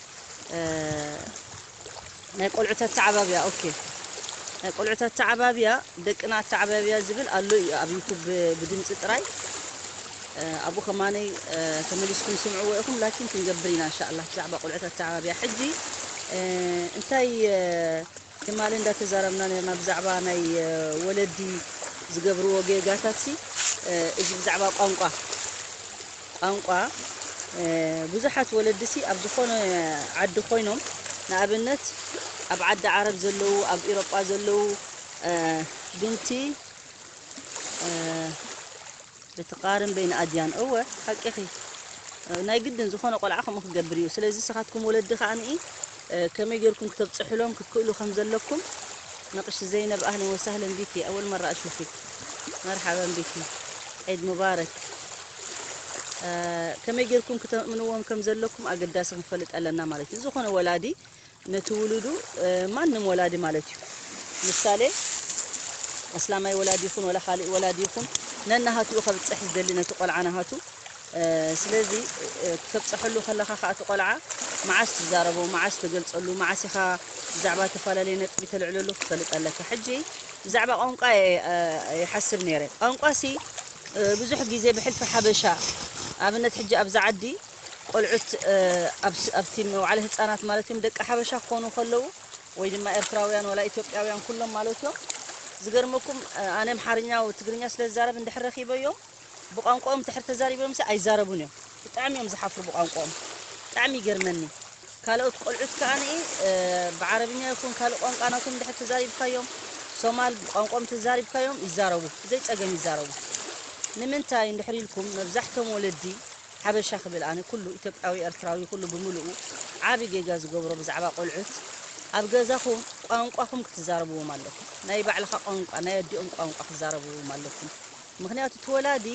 ናይ ቆልዑት ኣተዓባብያ ኦኬ ናይ ቆልዑት ኣተዓባብያ ደቅና ኣተዓባብያ ዝብል ኣሎ እዩ ኣብ ዩቱብ ብድምፂ ጥራይ። ኣብኡ ከማነይ ተመሊስኩም ስምዕዎ ኢኹም። ላኪን ክንገብር ኢና እንሻላ ብዛዕባ ቆልዑት ኣተዓባብያ። ሕጂ እንታይ ትማሊ እንዳተዛረብና ነርና ብዛዕባ ናይ ወለዲ ዝገብርዎ ጌጋታት ሲ እዚ ብዛዕባ ቋንቋ ቋንቋ ብዙሓት ወለዲ ሲ ኣብ ዝኾነ ዓዲ ኮይኖም ንኣብነት ኣብ ዓዲ ዓረብ ዘለዉ ኣብ ኢሮጳ ዘለዉ ብንቲ ብትቃርም በይን ኣድያን እወ ሓቂኺ ናይ ግድን ዝኾነ ቆልዓ ከምኡ ክገብር እዩ። ስለዚ ስኻትኩም ወለዲ ከዓ ንኢ ከመይ ጌርኩም ክተብፅሕሎም ክትክእሉ ከም ዘለኩም ነቅሽ ዘይነብ ኣህለን ወሳህለን ቢኪ ኣወል መራ ኣሹፊክ መርሓበን ቢኪ ዒድ ሙባረክ። ከመይ ጌርኩም ክተእምንዎም ከም ዘለኩም ኣገዳሲ ክንፈልጥ ኣለና ማለት እዩ። ዝኾነ ወላዲ ነቲ ውሉዱ ማንም ወላዲ ማለት እዩ። ምሳሌ ኣስላማይ ወላዲ ይኹን ወላ ካልእ ወላዲ ይኹን ነናሃትኡ ከብፅሕ ዝደሊ ነቲ ቆልዓ ናሃቱ ስለዚ ክተብፀሐሉ ከለኻ ከዓ እቲ ቆልዓ መዓስ ትዛረቦ መዓስ ተገልፀሉ መዓስ ኢኻ ብዛዕባ ተፈላለየ ነጥቢ ተልዕለሉ ክትፈልጥ ኣለካ። ሕጂ ብዛዕባ ቋንቋ ይሓስብ ነይረ። ቋንቋ ሲ ብዙሕ ግዜ ብሕልፊ ሓበሻ ኣብነት ሕጂ ኣብዛ ዓዲ ቆልዑት ኣብቲ መውዓለ ህፃናት ማለት እዮም ደቂ ሓበሻ ክኾኑ ከለዉ ወይ ድማ ኤርትራውያን ወላ ኢትዮጵያውያን ኩሎም ማለት እዮም። ዝገርመኩም ኣነ ኣምሓርኛ ትግርኛ ስለ ዝዛረብ እንድሕር ረኺበዮም ብቋንቋኦም ድሕር ተዛሪቦም ሲ ኣይዛረቡን እዮም። ብጣዕሚ እዮም ዝሓፍሩ ብቋንቋኦም። ብጣዕሚ ይገርመኒ። ካልኦት ቆልዑት ከዓ ብዓረብኛ ይኹን ካልእ ቋንቋ ናቶም ድሕር ተዛሪብካዮም ሶማል ብቋንቋኦም ተዛሪብካዮም ይዛረቡ ብዘይ ፀገም ይዛረቡ። ንምንታይ እንድሕር ኢልኩም መብዛሕቶም ወለዲ ሓበሻ ክብል ኣነ ኩሉ ኢትዮጵያዊ ኤርትራዊ ኩሉ ብምልኡ ዓቢ ጌጋ ዝገብሮ ብዛዕባ ቆልዑት ኣብ ገዛኹም ቋንቋኹም ክትዛረብዎም ኣለኩም። ናይ ባዕልኻ ቋንቋ ናይ ኣዲኦም ቋንቋ ክትዛረብዎም ኣለኩም። ምክንያቱ እቲ ወላዲ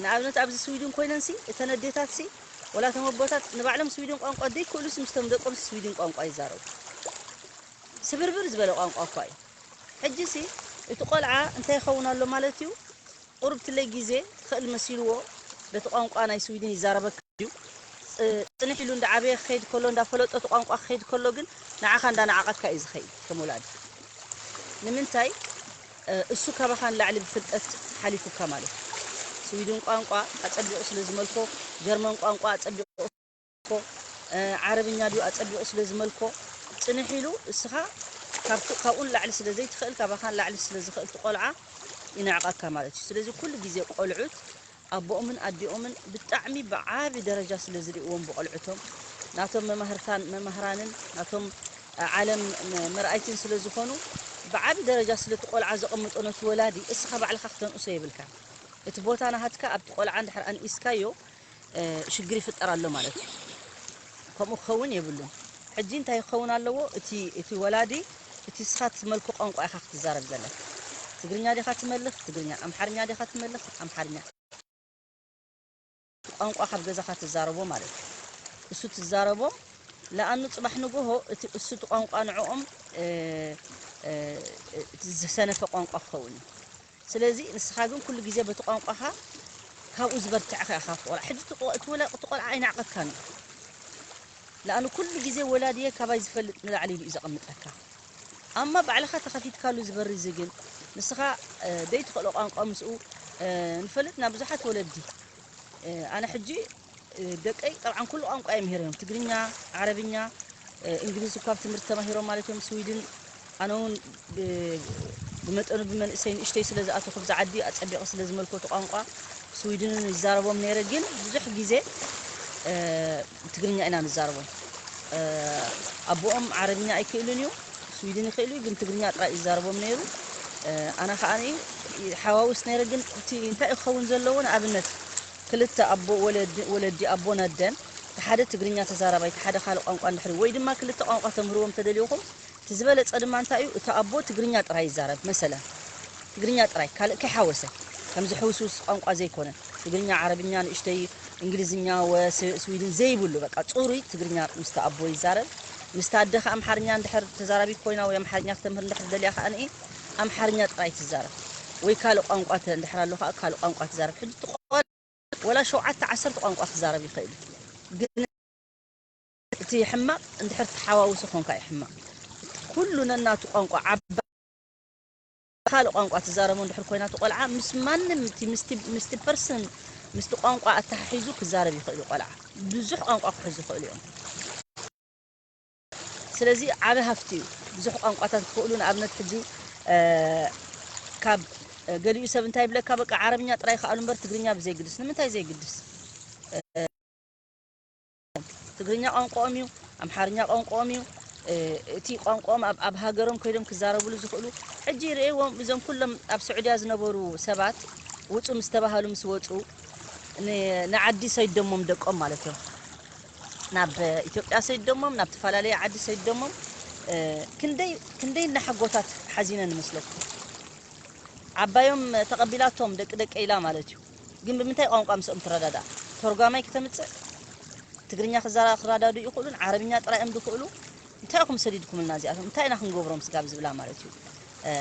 ንኣብነት ኣብዚ ስዊድን ኮይነን ሲ እተን ኣዴታት ሲ ወላ እቶም ኣቦታት ንባዕሎም ስዊድን ቋንቋ ዘይክእሉስ ምስቶም ደቆም ስዊድን ቋንቋ ይዛረቡ። ስብርብር ዝበለ ቋንቋ እኳ እዩ። ሕጂ ሲ እቲ ቆልዓ እንታይ ይኸውን ኣሎ ማለት እዩ። ቁርብትለይ ግዜ ትኽእል መሲልዎ በቲ ቋንቋ ናይ ስዊድን ይዛረበካ እዩ። ፅንሕ ኢሉ እንዳዓበየ ክኸይድ ከሎ እንዳፈለጦ እቲ ቋንቋ ክኸይድ ከሎ ግን ንዓኻ እንዳናዓቐካ እዩ ዝኸይድ ከም ወላዲ። ንምንታይ እሱ ካባኻ ንላዕሊ ብፍልጠት ሓሊፉካ ማለት እዩ። ስዊድን ቋንቋ ኣጸቢቑ ስለ ዝመልኮ፣ ጀርመን ቋንቋ ኣጸቢቑ፣ እ፣ ዓረብኛ ድዩ ኣጸቢቑ ስለ ዝመልኮ፣ ጽንሕ ኢሉ እስኻ ካብቲ፣ ካብኡ ንላዕሊ ስለ ዘይትኽእል፣ ካባኻ ንላዕሊ ስለ ዝኽእል እቲ ቆልዓ ይንዕቐካ ማለት እዩ። ስለዚ ኩሉ ግዜ ቆልዑት ኣቦኦምን ኣዲኦምን ብጣዕሚ ብዓቢ ደረጃ ስለ ዝርእይዎም ብቆልዑቶም፣ ናቶም መማህርታን መማህራንን ናቶም ዓለም መ-፣ መርኣይትን ስለ ዝኾኑ፣ ብዓቢ ደረጃ ስለ እቲ ቆልዓ ዘቐምጦ ነቲ ወላዲ እስኻ ባዕልኻ ክተንእሶ የብልካን። እቲ ቦታ ናሃትካ ኣብቲ ቆልዓ እንድሕር ኣንኢስካዮ፣ እ፣ ሽግር ይፍጠር ኣሎ ማለት እዩ። ከምኡ ክኸውን የብሉን። ሕጂ እንታይ ክኸውን ኣለዎ? እቲ፣ እቲ ወላዲ እቲ እስኻ ትመልኮ ቋንቋ ኢኻ ክትዛረብ ዘለካ። ትግርኛ ዲኻ ትመልኽ? ትግርኛ። ኣምሓርኛ ዲኻ ትመልኽ? ኣምሓርኛ። ቋንቋ ካብ ገዛኻ ትዛረቦ ማለት እዩ። እሱ ትዛረቦ፣ ለኣኑ ጽባሕ ንግሆ እቲ እሱ እቲ ቋንቋ ንዕኦም፣ እ፣ እ፣ እቲ ዝሰነፈ ቋንቋ ክኸውን እዩ። ስለዚ ንስኻ ግን ኩሉ ግዜ በቲ ቋንቋኻ ካብኡ ዝበርትዕኻ ኢኻ ትቆልዓ። ሕጂ እቲ ቆ-፣ እቲ ወለ-፣ እቲ ቆልዓ ኣይናዕቀካን እዩ። ለኣኑ ኩሉ ግዜ ወላድየ ካባይ ዝፈልጥ ንላዕሊ ኢሉ እዩ ዘቐምጠካ። ኣማ ባዕልኻ ተኸፊትካሉ ዝበሪ እዚ ግን ንስኻ፣ እ፣ ደይትኽእሎ ቋንቋ ምስኡ፣ እ፣ ንፈልጥ ኢና ብዙሓት ወለዲ። እ፣ ኣነ ሕጂ፣ እ፣ ደቀይ ጠብዓን ኩሉ ቋንቋ እዮም ሄረዮም። ትግርኛ፣ ዓረብኛ፣ እ፣ እንግሊዝ እኳ ኣብ ትምህርቲ ተማሂሮም ማለት እዮም። ስዊድን ኣነ እውን ብ-፣ ብመጠኑ ብመንእሰይ ንእሽተይ ስለ ዝኣተኹ ብዛ ዓዲ ኣጸቢቐ ስለ ዝመልኮቱ ቋንቋ ስዊድንን ይዛረቦም ነይረ። ግን ብዙሕ ግዜ፣ እ፣ ትግርኛ ኢና ንዛረቦም። እ፣ ኣቦኦም ዓረብኛ ኣይክእልን እዩ፣ ስዊድን ይኽእል እዩ፣ ግን ትግርኛ ጥራይ ይዛረቦም ነይሩ። እ፣ ኣነ ከኣ ሓዋውስ ነይረ። ግን እቲ እንታይ ክኸውን ዘለዎ ንኣብነት ክልተ ኣቦ ወለድ-፣ ወለዲ ኣቦን ኣደን፣ እቲ ሓደ ትግርኛ ተዛራባይ፣ እቲ ሓደ ካልእ ቋንቋ እንድሕር፣ ወይ ድማ ክልተ ቋንቋ ተምህርዎም ተደልዩኹም፣ እቲ ዝበለጸ ድማ እንታይ እዩ? እቲ ኣቦ ትግርኛ ጥራይ ይዛረብ፣ መሰለን ትግርኛ ጥራይ፣ ካልእ ከይሓወሰ፣ ከምዚ ሕውስውስ ቋንቋ ዘይኮነ፣ ትግርኛ፣ ዓረብኛ፣ ንእሽተይ እንግሊዝኛ ወ-፣ ስ-፣ ስዊድን ዘይብሉ፣ በቃ ጽሩይ ትግርኛ ምስቲ ኣቦ ይዛረብ። ምስቲ ኣደ ከኣ ኣምሓርኛ እንድሕር ተዛራቢት ኮይና ወይ ኣምሓርኛ ክተምህር እንድሕር ደልያ ከኣ ንኢ ኣምሓርኛ ጥራይ ትዛረብ። ወይ ካልእ ቋንቋ ተ-፣ እንድሕር ኣሎ ከኣ ካልእ ቋንቋ ትዛረብ። ሕጂ እቲ ቆልዓ ወላ ሸውዓተ ዓሰርተ ቋንቋ ክዛረብ ይኽእል እዩ። ግን እቲ ሕማቕ እንድሕር ተሓዋውሶ ኮንካ እዩ ሕማቕ። ኩሉ ነናቱ ቋንቋ ዓባ ካልእ ቋንቋ ትዛረቦ እንድሕር ኮይና እቲ ቆልዓ ምስ ማንም እቲ ምስቲ፣ ምስቲ ፐርሰን ምስቲ ቋንቋ ኣተሓሒዙ ክዛረብ ይኽእል እዩ ቆልዓ። ብዙሕ ቋንቋ ክሕዙ ይኽእሉ እዮም። ስለዚ ዓቢ ሃፍቲ እዩ። ብዙሕ ቋንቋታት ክኽእሉ ንኣብነት ሕጂ፣ እ፣ ካብ፣ እ፣ ገሊኡ ሰብ እንታይ ይብለካ፣ በቃ ዓረብኛ ጥራይ ክኣሉ እምበር ትግርኛ ብዘይግድስ። ንምንታይ ዘይግድስ? እ፣ ትግርኛ ቋንቋኦም እዩ፣ ኣምሓርኛ ቋንቋኦም እዩ። እ፣ እቲ ቋንቋኦም ኣብ፣ ኣብ ሃገሮም ከይዶም ክዛረብሉ ዝኽእሉ። ሕጂ ርእይዎም እዞም ኩሎም ኣብ ስዑድያ ዝነበሩ ሰባት ውጹ ምስ ተባሃሉ ምስ ወጹ ን-፣ ንዓዲ ሰይዶሞም ደቆም ማለት እዮም። ናብ ኢትዮጵያ ሰይዶሞም፣ ናብ ተፈላለየ ዓዲ ሰይዶሞም፣ እ፣ ክንደይ፣ ክንደይ እናሓጎታት ሓዚነን ይመስለኩም? ዓባዮም ተቐቢላቶም ደቂ ደቀ ኢላ ማለት እዩ። ግን ብምንታይ ቋንቋ ምስኦም ትረዳዳእ? ተርጓማይ ክተምጽእ? ትግርኛ ክዘራ-፣ ክረዳድኡ ይኽእሉን ዓረብኛ ጥራይ እዮም ዝኽእሉ። እንታይ ኢኹም ሰዲድኩምልና እዚኣቶም? እንታይ ኢና ክንገብሮም ስጋብ ዝብላ ማለት እዩ፣ እ፣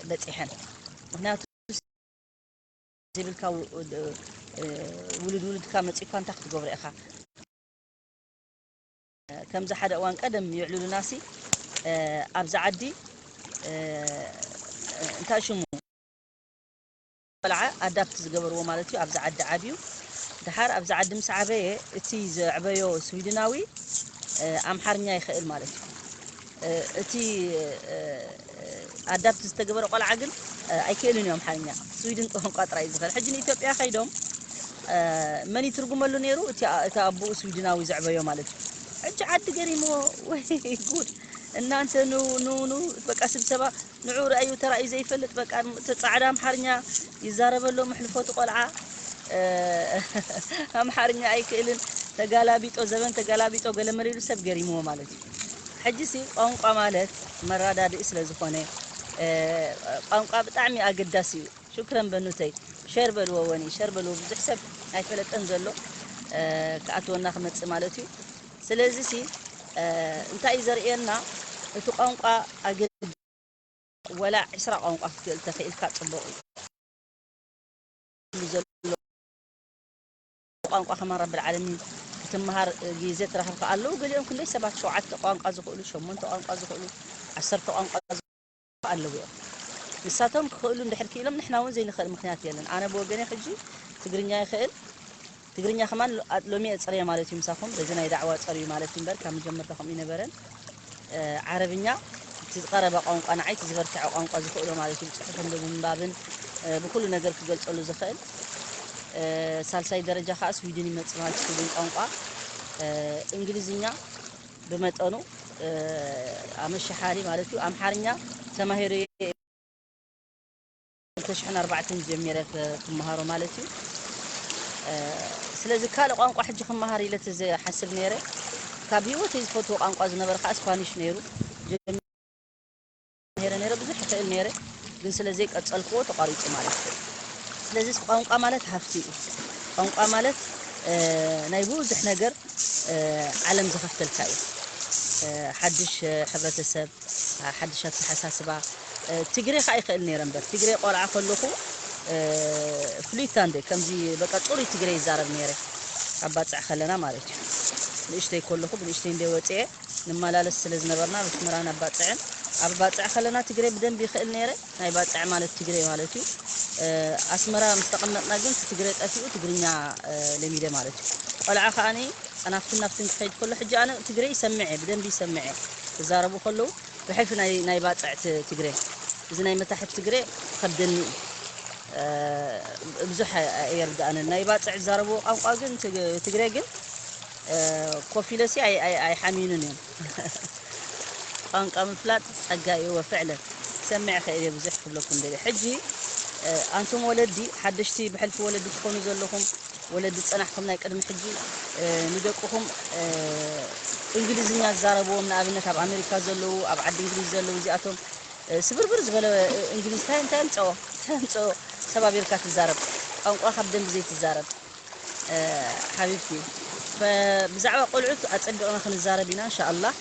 በጺሐን። ምኽንያቱ ዘይብልካ ው-፣ እ፣ ውሉድ ውሉድካ መጺእኳ እንታይ ክትገብሮ ኢኻ? ከምዚ ሓደ እዋን ቀደም ይዕልሉናሲ፣ እ፣ ኣብዚ ዓዲ፣ እ፣ እንታይ ሽሙ? ቆልዓ ኣዳፕት ዝገበርዎ ማለት እዩ። ኣብዚ ዓዲ ዓብዩ። ደሓር ኣብዚ ዓዲ ምስ ዓበየ፣ እቲ ዘዕበዮ ስዊድናዊ፣ እ፣ ኣምሓርኛ ይኽእል ማለት እዩ። እ፣ እቲ፣ እ፣ ኣዳፕት ዝተገበረ ቆልዓ ግን፣ እ፣ ኣይክእልን እዩ ኣምሓርኛ። ስዊድን ቋንቋ ጥራይ እዩ ዝኽእል። ሕጂ ንኢትዮጵያ ከይዶም፣ እ፣ መን ይትርጉመሉ ነይሩ? እቲ ኣ-፣ እቲ ኣቦኡ ስዊድናዊ ዘዕበዮ ማለት እዩ። ሕጂ ዓዲ ገሪምዎ፣ ወይ ጉድ! እናንተ ኑ፣ ኑ፣ ኑ፣ በቃ ስብሰባ ንዑ ርኣዩ፣ ተራእዩ ዘይፈልጥ፣ በቃ እቲ ጻዕዳ ኣምሓርኛ ይዛረበሎም፣ ኣሕልፎ እቲ ቆልዓ፣ እ፣ ኣምሓርኛ ኣይክእልን፣ ተጋላቢጦ፣ ዘበን ተጋላቢጦ፣ ገለመለ ኢሉ ሰብ ገሪምዎ ማለት እዩ። ሕጂሲ ቋንቋ ማለት መረዳድኢ ስለ ዝኾነ፣ እ፣ ቋንቋ ብጣዕሚ ኣገዳሲ እዩ። ሹክረን በኑተይ። ሸር በልዎ ወኒ፣ ሸር በልዎ። ብዙሕ ሰብ ኣይፈለጠን ዘሎ፣ እ፣ ክኣትወና ክመጽእ ማለት እዩ። ስለዚሲ፣ እ፣ እንታይ እዩ ዘርእየና? እቲ ቋንቋ ኣገ-፣ ወላ ዕስራ ቋንቋ ክትክእል ተኽኢልካ ጽቡቕ እዩ። ዘሎ ቋንቋ ከማን ረብል ዓለሚን ክትመሃር ግዜ ትረኽብ ኣለዉ። ገሊኦም ክንደይ ሰባት ሸውዓተ ቋንቋ ዝኽእሉ፣ ሸሞንተ ቋንቋ ዝኽእሉ፣ ዓሰርተ ቋንቋ ኣለዉ እዮም። ንሳቶም ክኽእሉ እንድሕር ክኢሎም ንሕና እውን ዘይንኽእል ምኽንያት የለን። ኣነ ብወገነይ ሕጂ ትግርኛ ይኽእል፣ ትግርኛ ከማን ሎ-፣ ሎሚ እየ ጸርየ ማለት እዩ ምሳኹም፣ በዚ ናይ ዳዕዋ ጸርዩ ማለት እዩ እምበር ካብ መጀመርታ ከምኡ ይነበረን። እ፣ ዓረብኛ እቲ ዝቐረበ ቋንቋ ንዓይ እቲ ዝበርትዐ ቋንቋ ዝኽእሎ ማለት እዩ፣ ብጽሑፍን ብምንባብን፣ እ፣ ብኩሉ ነገር ክገልጸሉ ዝኽእል። እ፣ ሳልሳይ ደረጃ ከኣ ስዊድን ይመጽእ ማለት እዩ፣ ስዊድን ቋንቋ። እ፣ እንግሊዝኛ ብመጠኑ፣ እ፣ ኣመሻሓሪ ማለት እዩ። ኣምሓርኛ ተማሂሩ ክልተ ሽሕን ኣርባዕተን ጀሚረ ክ-፣ ክመሃሮ ማለት እዩ። እ፣ ስለዚ ካልእ ቋንቋ ሕጂ ክመሃር ኢለ ተዝሓስብ ነይረ። ካብ ህይወተይ ዝፈትዎ ቋንቋ ዝነበረ ከዓ ስፓኒሽ ነይሩ። ጀሚረ ነይረ፣ ብዙሕ ይኽእል ነይረ፣ ግን ስለ ዘይቀጸልክዎ ተቋሪጹ ማለት እዩ። ስለዚ ቋንቋ ማለት ሃፍቲ እዩ። ቋንቋ ማለት፣ እ፣ ናይ ብዙሕ ነገር፣ እ፣ ዓለም ዝኸፍተልካ እዩ። እ፣ ሓድሽ፣ እ፣ ሕብረተሰብ፣ ሓድሽ ኣተሓሳስባ፣ እ፣ ትግሬ ከዓ ይኽእል ነይረ እምበር፣ ትግሬ ቆልዓ ከለኹ፣ እ፣ ፍሉይታ እንደ ከምዚ በቃ ጽሩይ ትግሬ ይዛረብ ነይረ። ኣብ ባጽዕ ከለና ማለት እዩ። ንእሽተይ ከለኹ ብንእሽተይ እንደ ወፅኤ ንመላለስ ስለ ዝነበርና፣ ኣብ ኣስመራን ኣብ ባጽዕን፣ ኣብ ባጽዕ ከለና ትግሬ ብደንብ ይኽእል ነይረ። ናይ ባጽዕ ማለት ትግሬ ማለት እዩ። እ፣ ኣስመራ ምስ ተቐመጥና ግን እቲ ትግሬ ጠፊኡ ትግርኛ፣ እ፣ ለሚደ ማለት እዩ። ቆልዓ ከኣኒ ጸናፍትን ናፍትን ክኸይድ ከሎ፣ ሕጂ ኣነ ትግሬ ይሰምዕ እየ፣ ብደንቢ ይሰምዕ እየ። ክዛረቡ ከለዉ፣ ብሕልፊ ናይ፣ ናይ ባጽዕ ት-፣ ትግሬ። እዚ ናይ መታሕት ትግሬ ይኸብደኒ እዩ። እ፣ ብዙሕ ኣየ-፣ ኣየርድኣንን። ናይ ባጽዕ ዝዛረብዎ ቋንቋ ግን፣ ትግ-፣ ትግሬ ግን፣ እ፣ ኮፍ ኢለሲ ኣይ-፣ ኣይ-፣ ኣይሓምዩንን እዮም። ቋንቋ ምፍላጥ ጸጋ እዩ፣ ወፍዕለን። ክሰምዕ እኽእል እየ፣ ብዙሕ ክብለኩም ደልየ። ሕጂ፣ እ፣ ኣንቱም ወለዲ፣ ሓደሽቲ ብሕልፊ ወለዲ ትኾኑ ዘለኹም፣ ወለዲ ዝጸናሕኩም ናይ ቅድሚ ሕጂ፣ እ፣ ንደቅኹም፣ እ፣ እንግሊዝኛ ዝዛረብዎም፣ ንኣብነት ኣብ ኣሜሪካ ዘለዉ፣ ኣብ ዓዲ እንግሊዝ ዘለዉ፣ እዚኣቶም፣ እ፣ ስብርብር ዝበለ፣ እ፣ እንግሊዝ እንታይ፣ እንታይ ኣምጸኦ? እንታይ ኣምጸኦ? ሰባቢርካ ትዛረብ። ቋንቋኻ ብደንቢ ዘይትዛረብ። እ፣ ሓቢብቲ። ፈ-፣ ብዛዕባ ቆልዑት ኣጸቢቕና ክንዛረብ ኢና፣ እንሻኣላህ።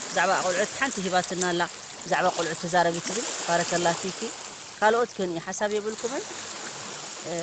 ብዛዕባ ቆልዑት ሓንቲ ሂባትና ኣላ። ብዛዕባ ቆልዑት ተዛረቢ ትብል። ባረከላ ፊኪ። ካልኦት ከን ሓሳብ የብልኩምን? እ፣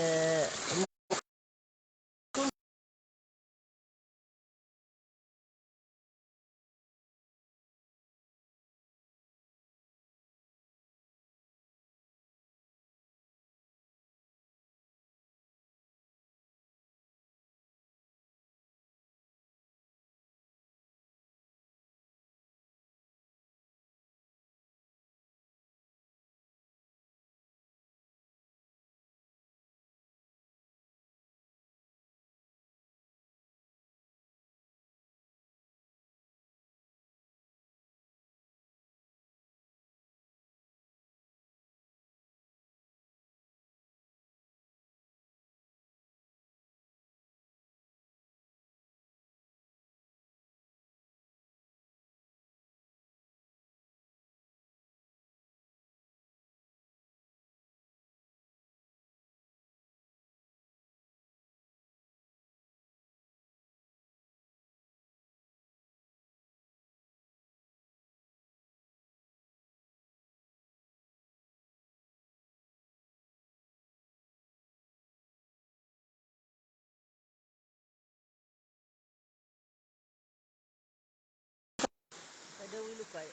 ተደዊሉ እኳ እዩ።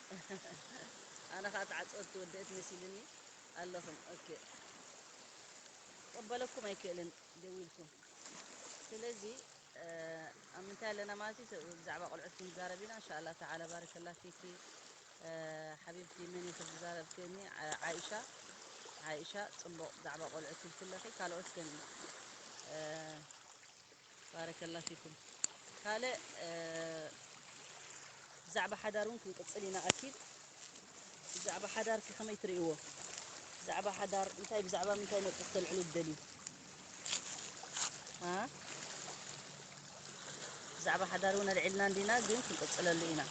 ኣነ ኸዓ ተዓጸወት ትወደእት መሲልኒ ኣለኹም። ኦኬ። ክቕበለኩም ኣይክእልን ደዊልኩም። ስለዚ፣ እ፣ ኣብ ምንታይ ኣለና ማለት እዩ? ብዛዕባ ቆልዑት ክንዛረብ ኢና። እንሻላ ተዓላ ባረከላ ፊኪ። እ፣ ሓቢብቲ መን እዩ ክዛረብ ከኒ? ዓ-፣ ዓይሻ፣ ዓይሻ ጽቡቕ ብዛዕባ ቆልዑት ትብቲ ኣለኺ። ካልኦት ከኒ? እ፣ ባረከላ ፊኩም። ካልእ፣ እ፣ ብዛዕባ ሓዳር እውን ክንቅጽል ኢና ኣኪድ። ብዛዕባ ሓዳር ከ ከመይ ትርእይዎ? ብዛዕባ ሓዳር እንታይ፣ ብዛዕባ ምንታይ ነጥቢ ክተልዕሉ ትደልዩ? አ? ብዛዕባ ሓዳር እውን ኣልዒልና እንዲና፣ ግን ክንቅጽለሉ ኢና።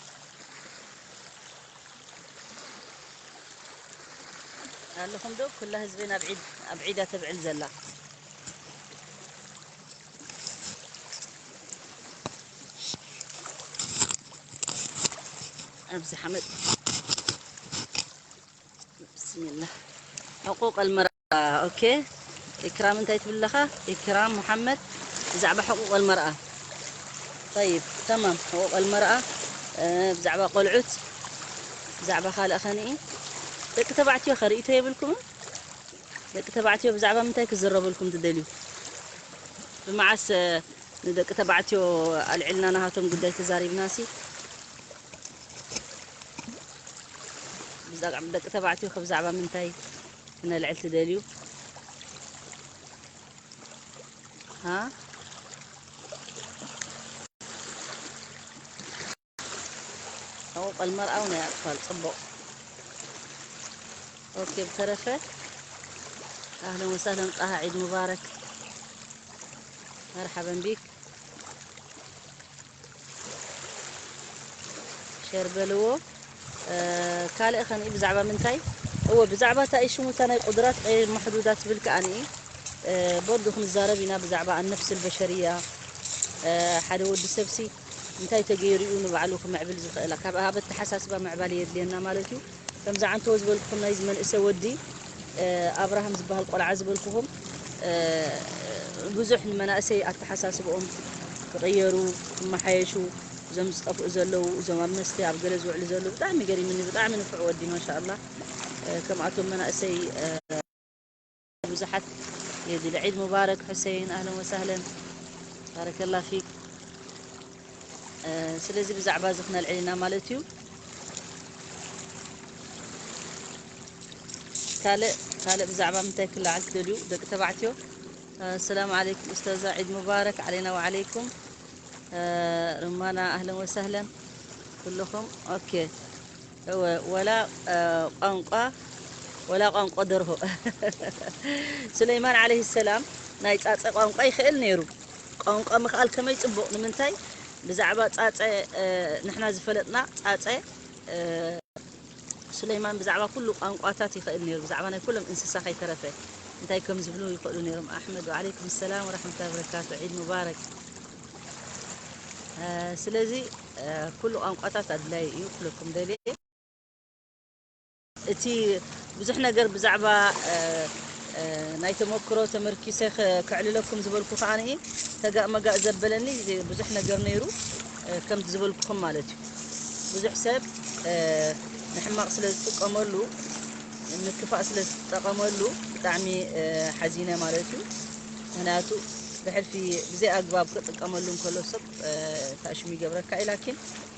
ኣለኹም ዶ? ኩላ ህዝበይ ኣብ ዒድ፣ ኣብ ዒዳ ተብዕል ዘላ። ኣብዚ ሓመድ። ብስሚላህ። ሕቁቅ ኣልመርኣ። ኦኬ። ኢክራም እንታይ ትብል ኣለኻ? ኢክራም መሓመድ፣ ብዛዕባ ሕቁቅ ኣልመርኣ። ጠይብ፣ ተማም። ሕቁቅ ኣልመርኣ፣ እ፣ ብዛዕባ ቆልዑት፣ ብዛዕባ ካልእ ኸንኢ። ደቂ ተባዕትዮ ኸ ርእይቶ የብልኩምን? ደቂ ተባዕትዮ ብዛዕባ ምንታይ ክዝረበልኩም ትደልዩ? ብመዓስ፣ እ፣ ንደቂ ተባዕትዮ ኣልዒልና ናሃቶም ጉዳይ ተዛሪብናሲ? ብዛዕባ ደቂ ተባዕትዮ ከ ብዛዕባ ምንታይ ክነልዕል ትደልዩ? ሃ? እንቋቑሖ መርዓዊ ናይ ኣጥፋል ጽቡቕ። ኦኬ፣ ብተረፈ ኣህለን ወሳህለን ጣሃ፣ ዒድ ሙባረክ። መርሓበን ቢክ። ሸር በልዎ። እ፣ ካልእ ኸንኢ ብዛዕባ ምንታይ? እወ፣ ብዛዕባ እታ ኢሹ እታ ናይ ቁድራት ገይር መሕዱዳ ትብል ከኣ ንኢ፣ እ፣ በርዱ ክንዛረብ ኢና ብዛዕባ ኣነፍስ ኣልበሸርያ። እ፣ ሓደ ወዲ ሰብሲ እንታይ ተገይሩ እዩ ንባዕሉ ክምዕብል ዝኽእል? ካብ ኣብ ኣተሓሳስባ ምዕባለ የድልየና ማለት እዩ። ከምዚ ዓንተዎ ዝበልኩኹም ናይዚ መንእሰ ወዲ፣ እ፣ ኣብርሃም ዝበሃል ቆልዓ ዝበልኩኹም፣ እ፣ ብዙሕ ንመናእሰይ ኣተሓሳስብኦም ክቕየሩ፣ ክመሓየሹ፣ እዞም ዝጠፍኡ ዘለዉ፣ እዞም ኣብ መስተ ኣብ ገለ ዝውዕሉ ዘለዉ ብጣዕሚ ገሪምኒ። ብጣዕሚ ንፉዕ ወዲ ማሻኣላህ። እ፣ ከምኣቶም መናእሰይ፣ እ፣ ብዙሓት የድሊ። ዒድ ሙባረክ ሑሴን፣ ኣህለን ወሳህለን፣ ባረከላ ፊክ። እ፣ ስለዚ ብዛዕባ እዚ ክነልዕል ኢና ማለት እዩ። ካልእ፣ ካልእ ብዛዕባ ምንታይ ክለዓል ትደልዩ ደቂ ተባዕትዮ? እ፣ ሰላም ዓለይኩም ኡስታዛ፣ ዒድ ሙባረክ ዓለይና ወዓለይኩም። እ፣ ሩማና ኣህለን ወሳህለን ኩልኹም። ኦኬ። እወ፣ ወላ፣ እ፣ ቋንቋ፣ ወላ ቋንቋ ደርሆ። ሱለይማን ዓለይሂ ሰላም ናይ ጻጸ ቋንቋ ይኽእል ነይሩ። ቋንቋ ምኽኣል ከመይ ጽቡቕ። ንምንታይ? ብዛዕባ ጻጸ፣ እ፣ ንሕና ዝፈለጥና ጻጸ፣ እ፣ ሱለይማን ብዛዕባ ኩሉ ቋንቋታት ይኽእል ነይሩ። ብዛዕባ ናይ ኩሎም እንስሳ ከይተረፈ እንታይ ከም ዝብሉ ይኽእሉ ነይሮም። ኣሕመድ፣ ወዓለይኩም ሰላም ወራሕመቱላሂ ወበረካቱ። ዒድ ሙባረክ። እ፣ ስለዚ፣ እ፣ ኩሉ ቋንቋታት ኣድላዪ እዩ ክብለኩም ደልየ። እቲ ብዙሕ ነገር ብዛዕባ፣ እ፣ እ፣ ናይ ተመክሮ ተመርኪሰ ከ-፣ ከዕልለኩም ዝበልኩ ከኣ ንኢ ተጋእ መጋእ ዘበለኒ ብዙሕ ነገር ነይሩ፣ እ፣ ከምቲ ዝበልኩኹም ማለት እዩ። ብዙሕ ሰብ፣ እ፣ ንሕማቕ ስለ ዝጥቀመሉ፣ ንክፋእ ስለ ዝጠቐመሉ ብጣዕሚ፣ እ፣ ሓዚነ ማለት እዩ። ምኽንያቱ ብሕልፊ ብዘይ ኣግባብ ክጥቀመሉ እንከሎ ሰብ፣ እ፣ ታሽሙ ይገብረካ እዩ። ላኪን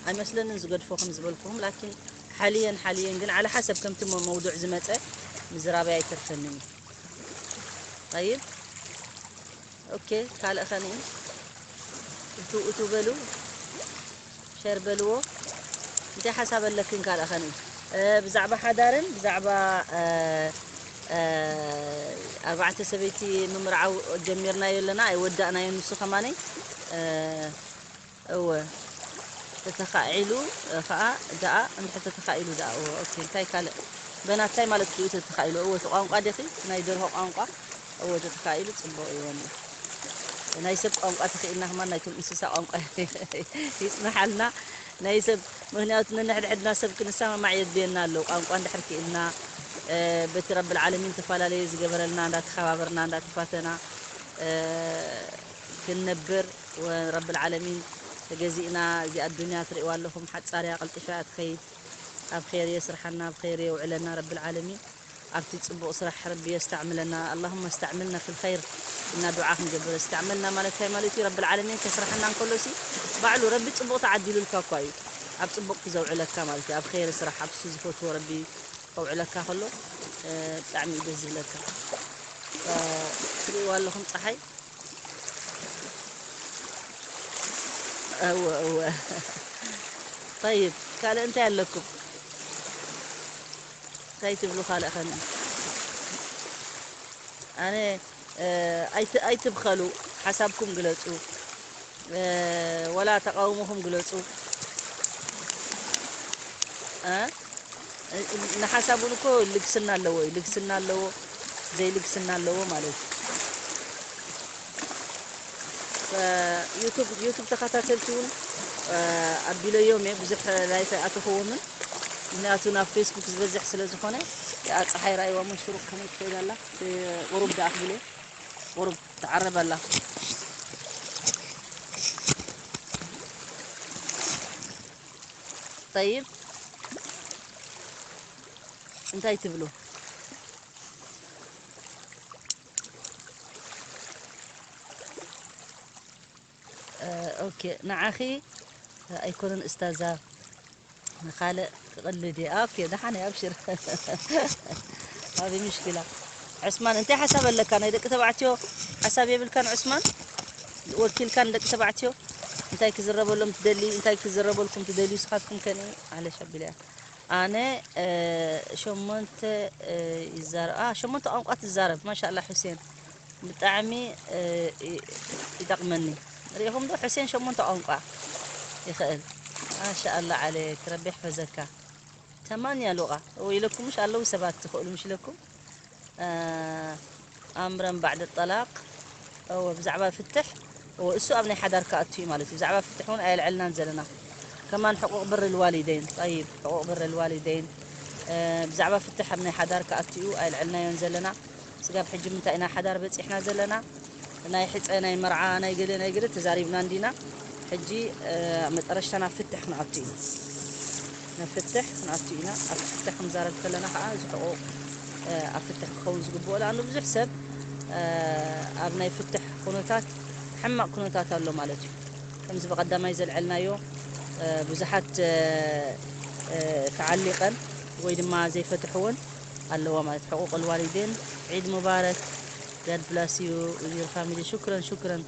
ኣይመስለንን ዝገድፎ ከም ዝበልኩኹም፣ ላኪን ሓልየን፣ ሓልየን ግን ዓለ ሓሰብ ከምቲ መ-፣ መውዱዕ ዝመጸ ምዝራበይ ኣይተርፈንን እዩ። ጠይብ፣ ኦኬ፣ ካልእ ኸንኢ? እቱ፣ እቱ በሉ፣ ሸር በልዎ። እንታይ ሓሳብ ኣለክን ካልእ ኸንኢ? እ፣ ብዛዕባ ሓዳርን ብዛዕባ፣ እ፣ እ፣ ኣርባዕተ ሰበይቲ ምምርዓው ጀሚርናዮ ኣለና፣ ኣይወዳእናዮን። ንሱ ኸማነይ፣ እ፣ እወ፣ ተተኻዒሉ ኸኣ ደኣ፣ እንድሕር ተተኻኢሉ ደኣ፣ እወ፣ ኦኬ፣ እንታይ ካልእ? በናታይ ማለት እዩ ተተኻኢሉ? እወ፣ እቲ ቋንቋ ዲኺ? ናይ ደርሆ ቋንቋ? እወ፣ ተተኻኢሉ ጽቡቕ እዩ፣ ወኒ። ናይ ሰብ ቋንቋ ተኽኢልና ከማን ናይቶም እንስሳ ቋንቋ ይጽንሓልና። ናይ ሰብ፣ ምኽንያቱ ነንሕድሕድና ሰብ ክንሰማማዕ የድልየና ኣሎ። ቋንቋ እንድሕር ክኢልና፣ እ፣ በቲ ረብል ዓለሚን ተፈላለየ ዝገበረልና፣ እንዳተኸባበርና፣ እንዳተፋተና፣ እ፣ ክንነብር፣ ወረብል ዓለሚን ተገዚእና፣ እዚኣ ኣዱንያ ትርእይዋ ኣለኹም፣ ሓጻር እያ፣ ቀልጢፋ እያ ትኸይድ። ኣብ ኸይር የስርሓና፣ ኣብ ኸይር የውዕለና ረብል ዓለሚን። ኣብቲ ጽቡቕ ስራሕ ረቢ የስተዕምለና። ኣላሁመ እስተዕምልና ፊል ኸይር እና ዱዓ ክንገብር፣ እስተዕምልና ማለት እንታይ ማለት እዩ? ረብል ዓለሚን ከስርሓና እንከሎ ሲ ባዕሉ ረቢ ጽቡቕ ተዓዲሉልካ እኳ እዩ ኣብ ጽቡቕ ክዘውዕለካ ማለት እዩ። ኣብ ኸይር ስራሕ፣ ኣብ እሱ ዝፈትዎ ረቢ ከውዕለካ ከሎ፣ እ፣ ብጣዕሚ እዩ ደስ ዝብለካ። እ፣ ትርእይዋ ኣለኹም ጸሓይ። እወ፣ እወ። ጠይብ፣ ካልእ እንታይ ኣለኩም? እንታይ ትብሉ ካልእ ኸንኢ? ኣነ፣ እ፣ ኣይት-፣ ኣይትብኸሉ፣ ሓሳብኩም ግለጹ። እ፣ ወላ ተቃውሞኹም ግለጹ። እ? ንሓሳብ እውን እኮ ልግስና ኣለዎ እዩ። ልግስና ኣለዎ፣ ዘይልግስና ኣለዎ ማለት እዩ። ዩቱብ፣ ዩቱብ ተኸታተልቲ እውን፣ እ፣ ኣቢለዮም እየ፣ ብዙሕ ላይፍ ኣይኣተኽዎምን። ምኽንያቱ ናብ ፌስቡክ ዝበዝሕ ስለ ዝኾነ፣ ያ ጸሓይ ራእይዋ እሞ ሽሩቕ ከመይ ትኸይድ ኣላ? ቁሩብ ደኣ ክብል እየ። ቁሩብ ትዓርብ ኣላ። ጠይብ፣ እንታይ ትብሉ? ኦኬ፣ ንዓኺ ኣይኮነን እስታዛ፣ ንኻልእ ክቕልድ እየ። ኦኬ፣ ደሓን እየ፣ ኣብሽር። ኣበይ ምሽኪላ። ዕስማን፣ እንታይ ሓሳብ ኣለካ? ናይ ደቂ ተባዕትዮ ሓሳብ የብልካን ዕስማን? ወኪልካ ንደቂ ተባዕትዮ እንታይ ክዝረበሎም ትደሊ፣ እንታይ ክዝረበልኩም ትደልዩ ንስኻትኩም ከ? ኣለ ሸቢልያ። ኣነ፣ እ፣ ሸሞንተ፣ እ፣ ይዛረብ፣ አ፣ ሸሞንተ ቋንቋ ትዛረብ። ማሻኣላ፣ ሑሴን፣ ብጣዕሚ፣ እ፣ ይ-፣ ይጠቕመኒ። ርኢኹም ዶ? ሑሴን ሸሞንተ ቋንቋ ይኽእል። ማሻኣላ ዓሌክ፣ ረቢ ይሕፈዘካ። ተማንያ ሉቓ፣ እዎ ኢለኩም ምሽ ኣለዉ ሰባት ትኽእሉ ምሽ ኢለኩም። እ፣ ኣምረን ባዕድ ጠላቅ፣ እዎ፣ ብዛዕባ ፍትሕ፣ እዎ፣ እሱ ኣብ ናይ ሓዳር ክኣቱ እዩ ማለት እዩ። ብዛዕባ ፍትሕ እውን ኣየልዐልናን ዘለና። ከማን ሕቁቅ ብር ልዋሊደይን፣ ጠይብ፣ ሕቁቅ ብር ልዋሊደይን፣ እ፣ ብዛዕባ ፍትሕ ኣብ ናይ ሓዳር ክኣቱ እዩ፣ ኣየልዐልናዮን ዘለና። ስጋብ ሕጂ ምንታይ ኢና ሓዳር በጺሕና ዘለና? ናይ ሕጸ፣ ናይ መርዓ፣ ናይ ገለ፣ ናይ ገለ ተዛሪብና እንዲና። ሕጂ፣ እ፣ መጠረሽታ ናብ ፍትሕ ክንኣቱ ኢና። ናብ ፍትሕ ክንኣቱ ኢና። ኣብ ፍትሕ ክንዛረብ ከለና ከዓ፣ እዚ ሕቁቅ፣ እ፣ ኣብ ፍትሕ ክኸውን ዝግብኦ። ለኣኑ ብዙሕ ሰብ፣ እ፣ ኣብ ናይ ፍትሕ ኩነታት፣ ሕማቅ ኩነታት ኣሎ ማለት እዩ። ከምዚ ብቀዳማይ ዘልዐልናዮ፣ እ፣ ብዙሓት፣ እ፣ እ፣ ተዓሊቀን ወይ ድማ ዘይፈትሕወን ኣለዋ ማለት። ሕቁቅ ልዋሊዴን፣ ዒድ ሙባረክ፣ God bless you with your family። ሹክረን፣ ሹክረን።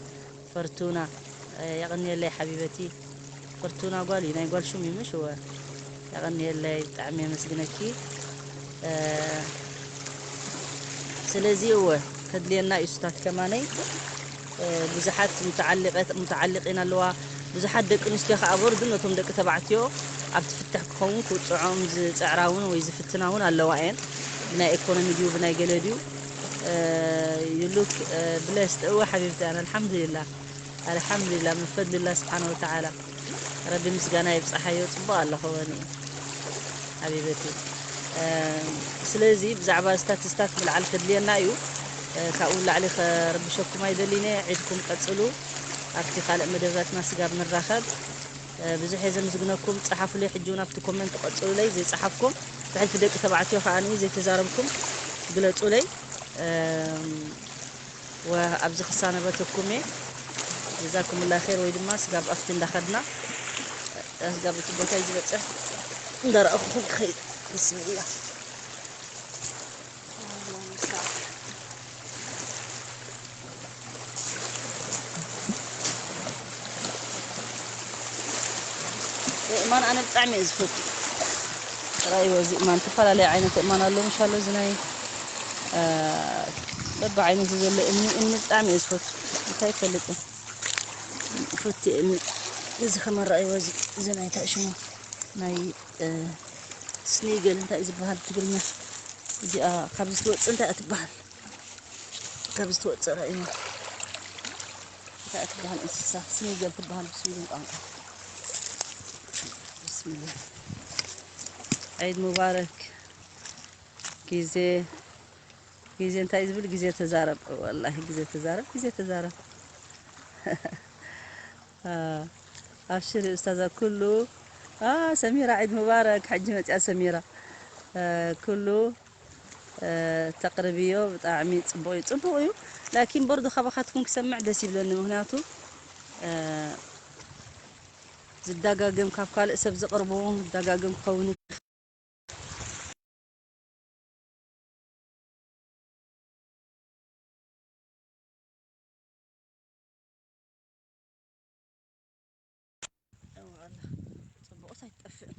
ፈርቱና፣ እ፣ የቐንየለይ ሓቢበቲ። ፈርቱና ጓል እዩ፣ ናይ ጓል ሹም እዩ፣ ምሽ? እወ። የቐንየለይ፣ ብጣዕሚ የመስግነኪ። እ፣ ስለዚ፣ እወ፣ ከድልየና እዩ ስታት ከማነይ። እ፣ ብዙሓት ሙተዓሊቀት-፣ ሙተዓሊቂን ኣለዋ። ብዙሓት ደቂ ኣንስትዮ ከኣ በርዱ ነቶም ደቂ ተባዕትዮ ኣብቲ ፍትሕ ክኸውን ክውጽዖም ዝጽዕራ እውን ወይ ዝፍትና እውን ኣለዋ እየን። ብናይ ኤኮኖሚ ድዩ፣ ብናይ ገለ ድዩ? እ፣ you look፣ እ፣ blessed። እወ ሓቢብቲ፣ ኣነ ኣልሓምዱሊላህ። ኣልሓምዱሊላህ፣ ምን ፈድሊላህ ስብሓነ ወተዓላ። ረቢ ምስጋና ይብጻሓዮ፣ ጽቡቕ ኣለኹ ወኒ ሓቢበቲ። እ፣ ስለዚ ብዛዕባ ስታትስታት ምልዓል ከድልየና እዩ። እ፣ ካብኡ ንላዕሊ ከርብሸኩም ኣይደልን እየ። ዒድኩም ቀጽሉ። ኣብቲ ካልእ መደባትና ስጋብ ንራኸብ፣ እ፣ ብዙሕ እየ ዘመስግነኩም። ጸሓፉለይ ሕጂ እውን ኣብቲ ኮመንት ቀጽሉለይ። ዘይጸሓፍኩም፣ ብሕልፊ ደቂ ተባዕትዮ ከኣ ዘይተዛረብኩም ግለጹለይ። እ፣ ወ-፣ ኣብዚ ክሳነበተኩም እየ። ጀዛኩሙላህ ኸይር። ወይ ድማ ስጋብ ኣብቲ እንዳኸድና፣ ስጋብ እቲ ቦታ እዩ ዝበጽሕ፣ እንዳረኣኹ ክኸይድ። ብስሚላህ። እማን ኣነ ብጣዕሚ እየ ዝፈቱ። ራእይዎ፣ እዚ እማን፣ ዝተፈላለየ ዓይነት እማን ኣሎ። ምሻሎ፣ እዚ ናይ፣ እ፣ በብዓይነቱ ዘሎ እምኒ፣ እምኒ ብጣዕሚ እየ ዝፈቱ። እንታይ ይፈልጥ እየ። ፈቱ እየ እምኒ። እዚ ከመን ራእይዎ፣ እዚ፣ እዚ ናይ እንታይ ሽሙ? ናይ፣ እ፣ ስኒገል እንታይ እዩ ዝበሃል ብትግርኛ? እዚኣ ካብዚ ትወፅእ እንታይ እያ ትበሃል? ካብዚ ትወፅእ ራእይዎ። እንታይ እያ ትበሃል እንስሳ? ስኒገል ትበሃል ብስዊድን ቋንቋ። ብስሚላህ። ዒድ ሙባረክ። ግዜ፣ ግዜ እንታይ ዝብል? ግዜ ተዛረብ። ወላሂ ግዜ ተዛረብ፣ ግዜ ተዛረብ። አ፣ ኣብሽሪ ኡስታዛ ኩሉ። አ፣ ሰሚራ ዒድ ሙባረክ። ሕጂ መጽያ ሰሚራ። አ፣ ኩሉ፣ አ፣ ተቕርብዮ ብጣዕሚ ጽቡቕ እዩ። ጽቡቕ እዩ። ላኪን በርዶ ካባኻትኩም ክሰምዕ ደስ ይብለኒ። ምኽንያቱ፣ አ፣ ዝዳጋገም ካብ ካልእ ሰብ ዝቕርቦ ዝዳጋገም ክኸውን እዋ ኣላ፣ ጽቡቕስ ኣይትጠፍእን።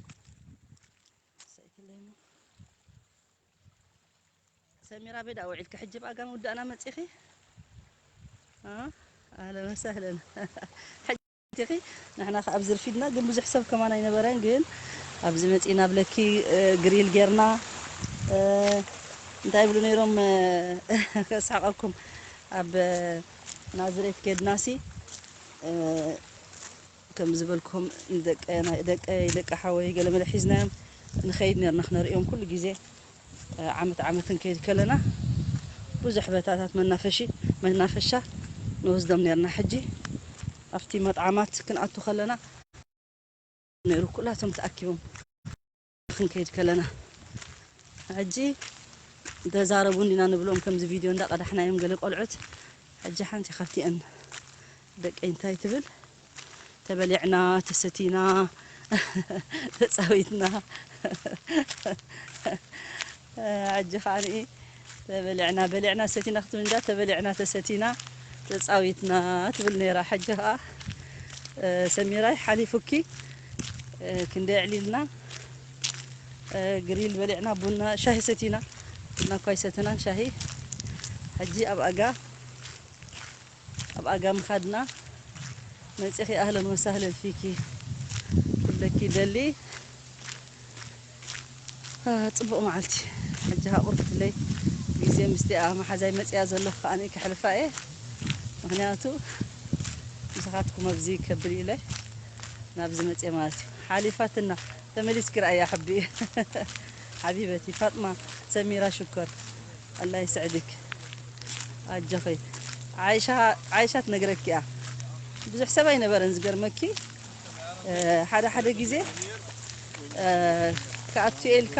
ሰይትለይሞ። ሰሚራ፣ ቤዳ ውዒልኪ ሕጂ ብኣጋ መውዳእና መጺኺ? አ? ኣህለን ወሰህለን። ሕጂ መጺኺ? ንሕና ከኣ ኣብዚ ርፊድና፣ ግን ብዙሕ ሰብ ከማን ኣይነበረን፣ ግን ኣብዚ መጺና ብለኪ፣ እ፣ ግሪል ጌርና፣ እ፣ እንታይ ይብሉ ነይሮም፣ እ፣ ከስሕቐኩም፣ ኣብ ናዝሬት ኬድናሲ፣ እ፣ ከም ዝበልኩም፣ ንደቀ-፣ ናይ ደቀይ፣ ደቂ ሓወይ ገለ መለ ሒዝናዮም ንኸይድ ነርና ክነርእዮም ኩሉ ግዜ። እ፣ ዓመት ዓመት ክንከይድ ከለና ብዙሕ በታታት መናፈሺ-፣ መናፈሻ ንወስዶም ነርና። ሕጂ ኣብቲ መጥዓማት ክንኣቱ ከለና ነይሩ፣ ኩላቶም ተኣኪቦም ክንከይድ ከለና። ሕጂ ተዛረቡ እንዲና ንብሎም፣ ከምዚ ቪድዮ እንዳቐዳሕናዮም ገለ ቆልዑት። ሕጂ ሓንቲ ካብቲአን ደቀይ እንታይ ትብል? ተበሊዕና፣ ተሰቲና፣ ተጻዊትና። ሕጂ ከዓኒ ተበሊዕና፣ በሊዕና፣ ሰቲና ክትብል እንዳ፣ ተበሊዕና፣ ተሰቲና፣ ተጻዊትና ትብል ነይራ። ሕጂ ከኣ፣ እ፣ ሰሚራይ ሓሊፉኪ፣ እ፣ ክንደይ ኣዕሊልና፣ እ፣ ግሪል በሊዕና፣ ቡና፣ ሻሂ ሰቲና። ቡና እኳ ኣይሰተናን፣ ሻሂ። ሕጂ ኣብ ኣጋ ኣብ ኣጋ ምኻድና መጺኺ ኣህለን ወሳህለን ፊኪ ክብለኪ ይደሊ። አ፣ ጽቡቕ መዓልቲ። ሕጂ ሃቑርትለይ ግዜ ምስቲኣ መሓዛይ መጺኣ ዘለኹ ከኣ ከሕልፋ እየ። ምኽንያቱ ምሳኻትኩም ኣብዚ ከብል ኢለ ናብዚ መጺአ ማለት እዩ። ሓሊፋትና ተመሊስኪ ረኣያ ሕቢ። ሓቢበቲ ፋጥማ ሰሚራ ሽኮር። ኣላ ይስዕድክ። ኣጆኺ። ዓይሻ፣ ዓይሻ ትነግረኪ እያ። ብዙሕ ሰብ ኣይነበረን ዝገርመኪ። እ፣ ሓደ ሓደ ግዜ፣ እ፣ ክኣቱ እየ ኢልካ፣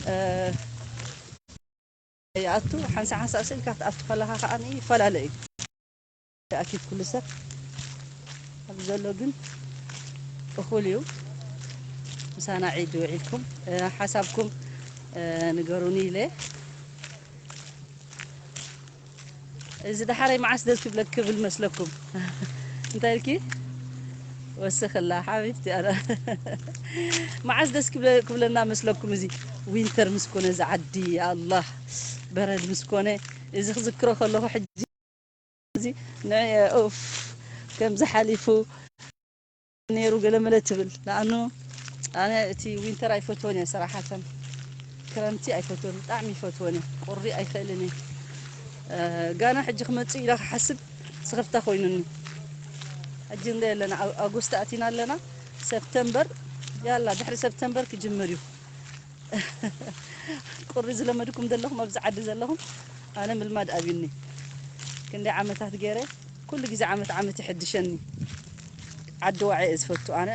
እ፣ ይኣቱ፣ ሓንሳእ ሓንሳእ ስኢልካ ክትኣቱ ከለኻ ከኣ ይፈላለ እዩ። ኣኪድ ኩሉ ሰብ ኣብ ዘሎ ግን እኹል እዩ። ምሳና ዒድ ውዒልኩም፣ እ፣ ሓሳብኩም፣ እ፣ ንገሩኒ ኢለ። እዚ ደሓረይ መዓስ ደስ ክብለክ ክብል መስለኩም? እንታይ ኢልኪ? ወስኽላ ሓቢብቲ፣ ኣረ። መዓስ ደስ ክብለ-፣ ክብለና መስለኩም? እዚ ዊንተር ምስ ኮነ፣ እዚ ዓዲ፣ ኣላህ፣ በረድ ምስ ኮነ፣ እዚ ክዝክሮ ከለኹ ሕጂ፣ እዚ ንዕ-፣ ኡፍ፣ ከምዚ ሓሊፉ ነይሩ ገለ መለ ትብል። ንኣኑ ኣነ እቲ ዊንተር ኣይፈትዎን እየ ሰራሓተን። ክረምቲ ኣይፈትዎን፣ ብጣዕሚ ይፈትዎን እየ። ቁሪ ኣይኽእልን እየ። እ፣ ጋና ሕጂ ክመጽእ ኢለ ክሓስብ ስኽፍታ ኮይኑኒ። ሕጂ እንደ ኣለና ኣብ ኣጎስት ኣቲና ኣለና። ሰፕተምበር፣ ያላ፣ ድሕሪ ሰፕተምበር ክጅምር እዩ። ቁሪ ዝለመድኩም ዘለኹም፣ ኣብዚ ዓዲ ዘለኹም፣ ኣነ ምልማድ ኣብዩኒ። ክንደይ ዓመታት ገይረ፣ ኩሉ ግዜ ዓመት ዓመት ይሕድሸኒ። ዓዲ ዋዒ እየ ዝፈቱ። ኣነ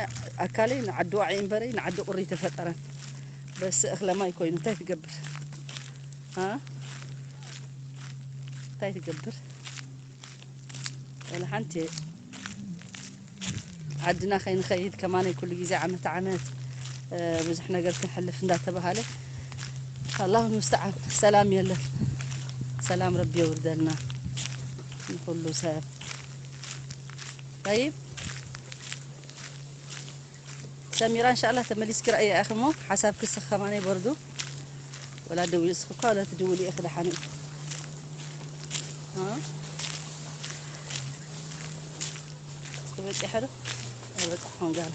ኣካለይ ንዓዲ ዋዒ እምበረይ ንዓዲ ቁሪ ተፈጠረን። በስ እኽለ ማይ ኮይኑ እንታይ ትገብር? አ? እንታይ ትገብር? ወላ ሓንቲ ዓድና ከይንኸይድ ከማነይ ኩሉ ግዜ ዓመት ዓመት፣ እ፣ ብዙሕ ነገር ክንሕልፍ እንዳተባሃለ፣ ኣላሁ ሙስተዓን። ሰላም የለን። ሰላም ረቢ የውርደልና ንኹሉ ሰብ። ጠይብ፣ ሰሚራ፣ እንሻላ ተመሊስኪ ረኣያ ኢኺ እሞ፣ ሓሳብኪ እስኺ ከማነይ በርዱ። ወላ ደውሊ እስኺ እኳ ወላ ትድውሊ ኢኺ፣ ደሓን እዩ። እ? እስኪ በፂሐ ዶ? ኣይበፃሕኹን ጋር።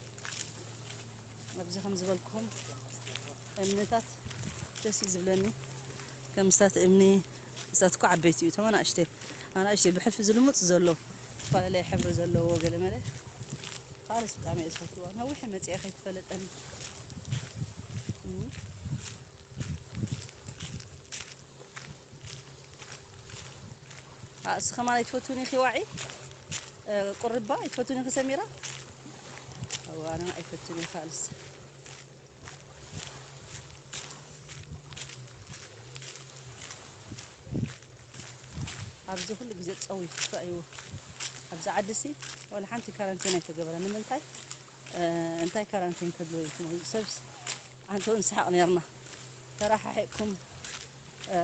ኣብዚ ከም ዝበልኩኹም እምንታት ደስ እዩ ዝብለኒ። ከም ምስታት እምኒ፣ ምስታት እኮ ዓበይቲ እዩ፣ እቶም ኣናእሽተይ። ኣናእሽተይ ብሕልፊ ዝልሙፅ ዘሎ፣ ዝተፈላለየ ሕብሪ ዘለዎ ገለ መለ። ፋርስ ብጣዕሚ እየ ዝፈትዋ። ነዊሕ መፂኣ ከይትፈለጠኒ። እም። ኣ፣ እስኺ ከማን ኣይትፈትውን ኢኺ ዋዒ? እ፣ ቁርባ ኣይትፈትውን ኢኺ ሰሚራ? ኣዋ፣ ኣነ ኣይፈትውን ኢኺ ካልስ። ኣብዚ ኩሉ ግዜ ጸዊፍ ትርእይዎ። ኣብዚ ዓዲ ሲ ወላ ሓንቲ ካራንቲን ኣይተገበረ። ንምንታይ? እ፣ እንታይ ካራንቲን ክህልዎ እዩ? ሰብስ ኣንተ ንስሓቕ ነርና። ተረሓሒቕኩም፣ እ፣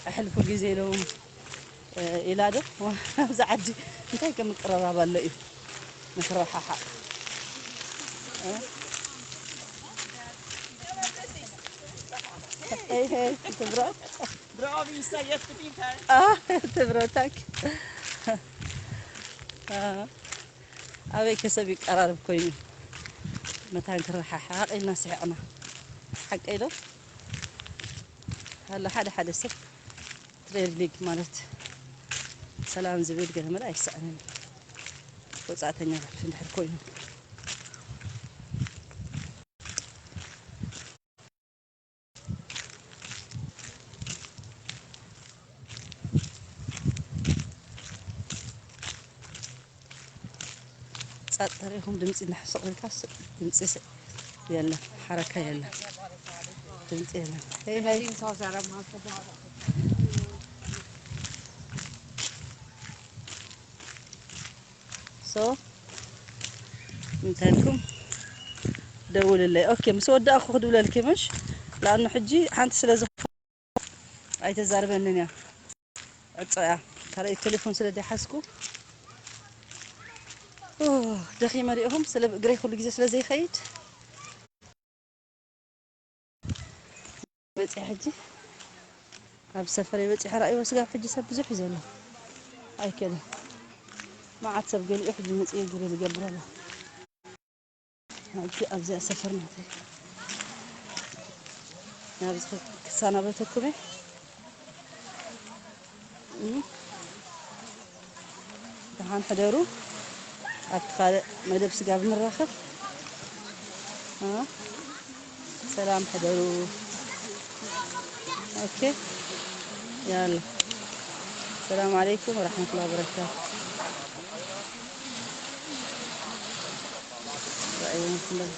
ኣሕልፉ ግዜ ኢሎም፣ እ፣ ኢላ ዶ? ኣብዚ ዓዲ እንታይ ከምቅረራብ ኣሎ እዩ? ንክረሓሓቕ። እ? Hey, hey, it's a bro. Bro, we say yes to people. Ah, it's a bro, tack. ኣበይ ከሰብ ይቀራረብ ኮይኑ መታን ክረሓሓቕ ኢልና ስሒቕና። ሓቀይ ዶ? ኣሎ ሓደ ሓደ ሰብ ትሬድ ሊግ ማለት ሰላም ዝብል ገለ መለ ኣይሰኣንን። ወጻእተኛ እንድሕር ኮይኑ። ጸጥ ተሪኹም ድምጺ እናሕሰቑ ኢልካስ ድምጺ ስ-፣ የለን፣ ሓረካ የለን፣ ድምጺ የለን። ሄይ፣ ሄይ። ሶ፣ እንታይ ኢልኩም ደውልለይ። ኦኬ፣ ምስ ወዳእኩ ክድውለልኪ ምሽ? ለኣኑ ሕጂ ሓንቲ ስለ ዝኾ ኣይተዛርበንን እያ። ዕጾ እያ። ካልኣይ ቴሌፎን ስለ ዘይሓዝኩ፣ ኦ፣ ደኺመ ሪኢኹም፣ ስለ እግረይ ኩሉ ግዜ ስለ ዘይኸይድ። በፂሐ ሕጂ፣ ኣብ ሰፈረይ በፂሐ ራእይዎ። ስጋብ ሕጂ ሰብ ብዙሕ እዩ ዘሎ። ኣይከደን። መዓት ሰብ ገሊኡ ሕጂ መፅኡ ግሪ ዝገብር ኣሎ። ሕጂ ኣብዚኣ ሰፈር ናተይ። ናብዚ ክሰናበተኩም እየ። እም። ደሓን ሕደሩ። ኣብቲ ካልእ መደብ ስጋብ ንራኸብ። እ? ሰላም ሕደሩ። ኦኬ። ያላ። ሰላም ዓለይኩም ወረሕመቱላሂ ወበረካቱ። ራእይ ይመስለኝ።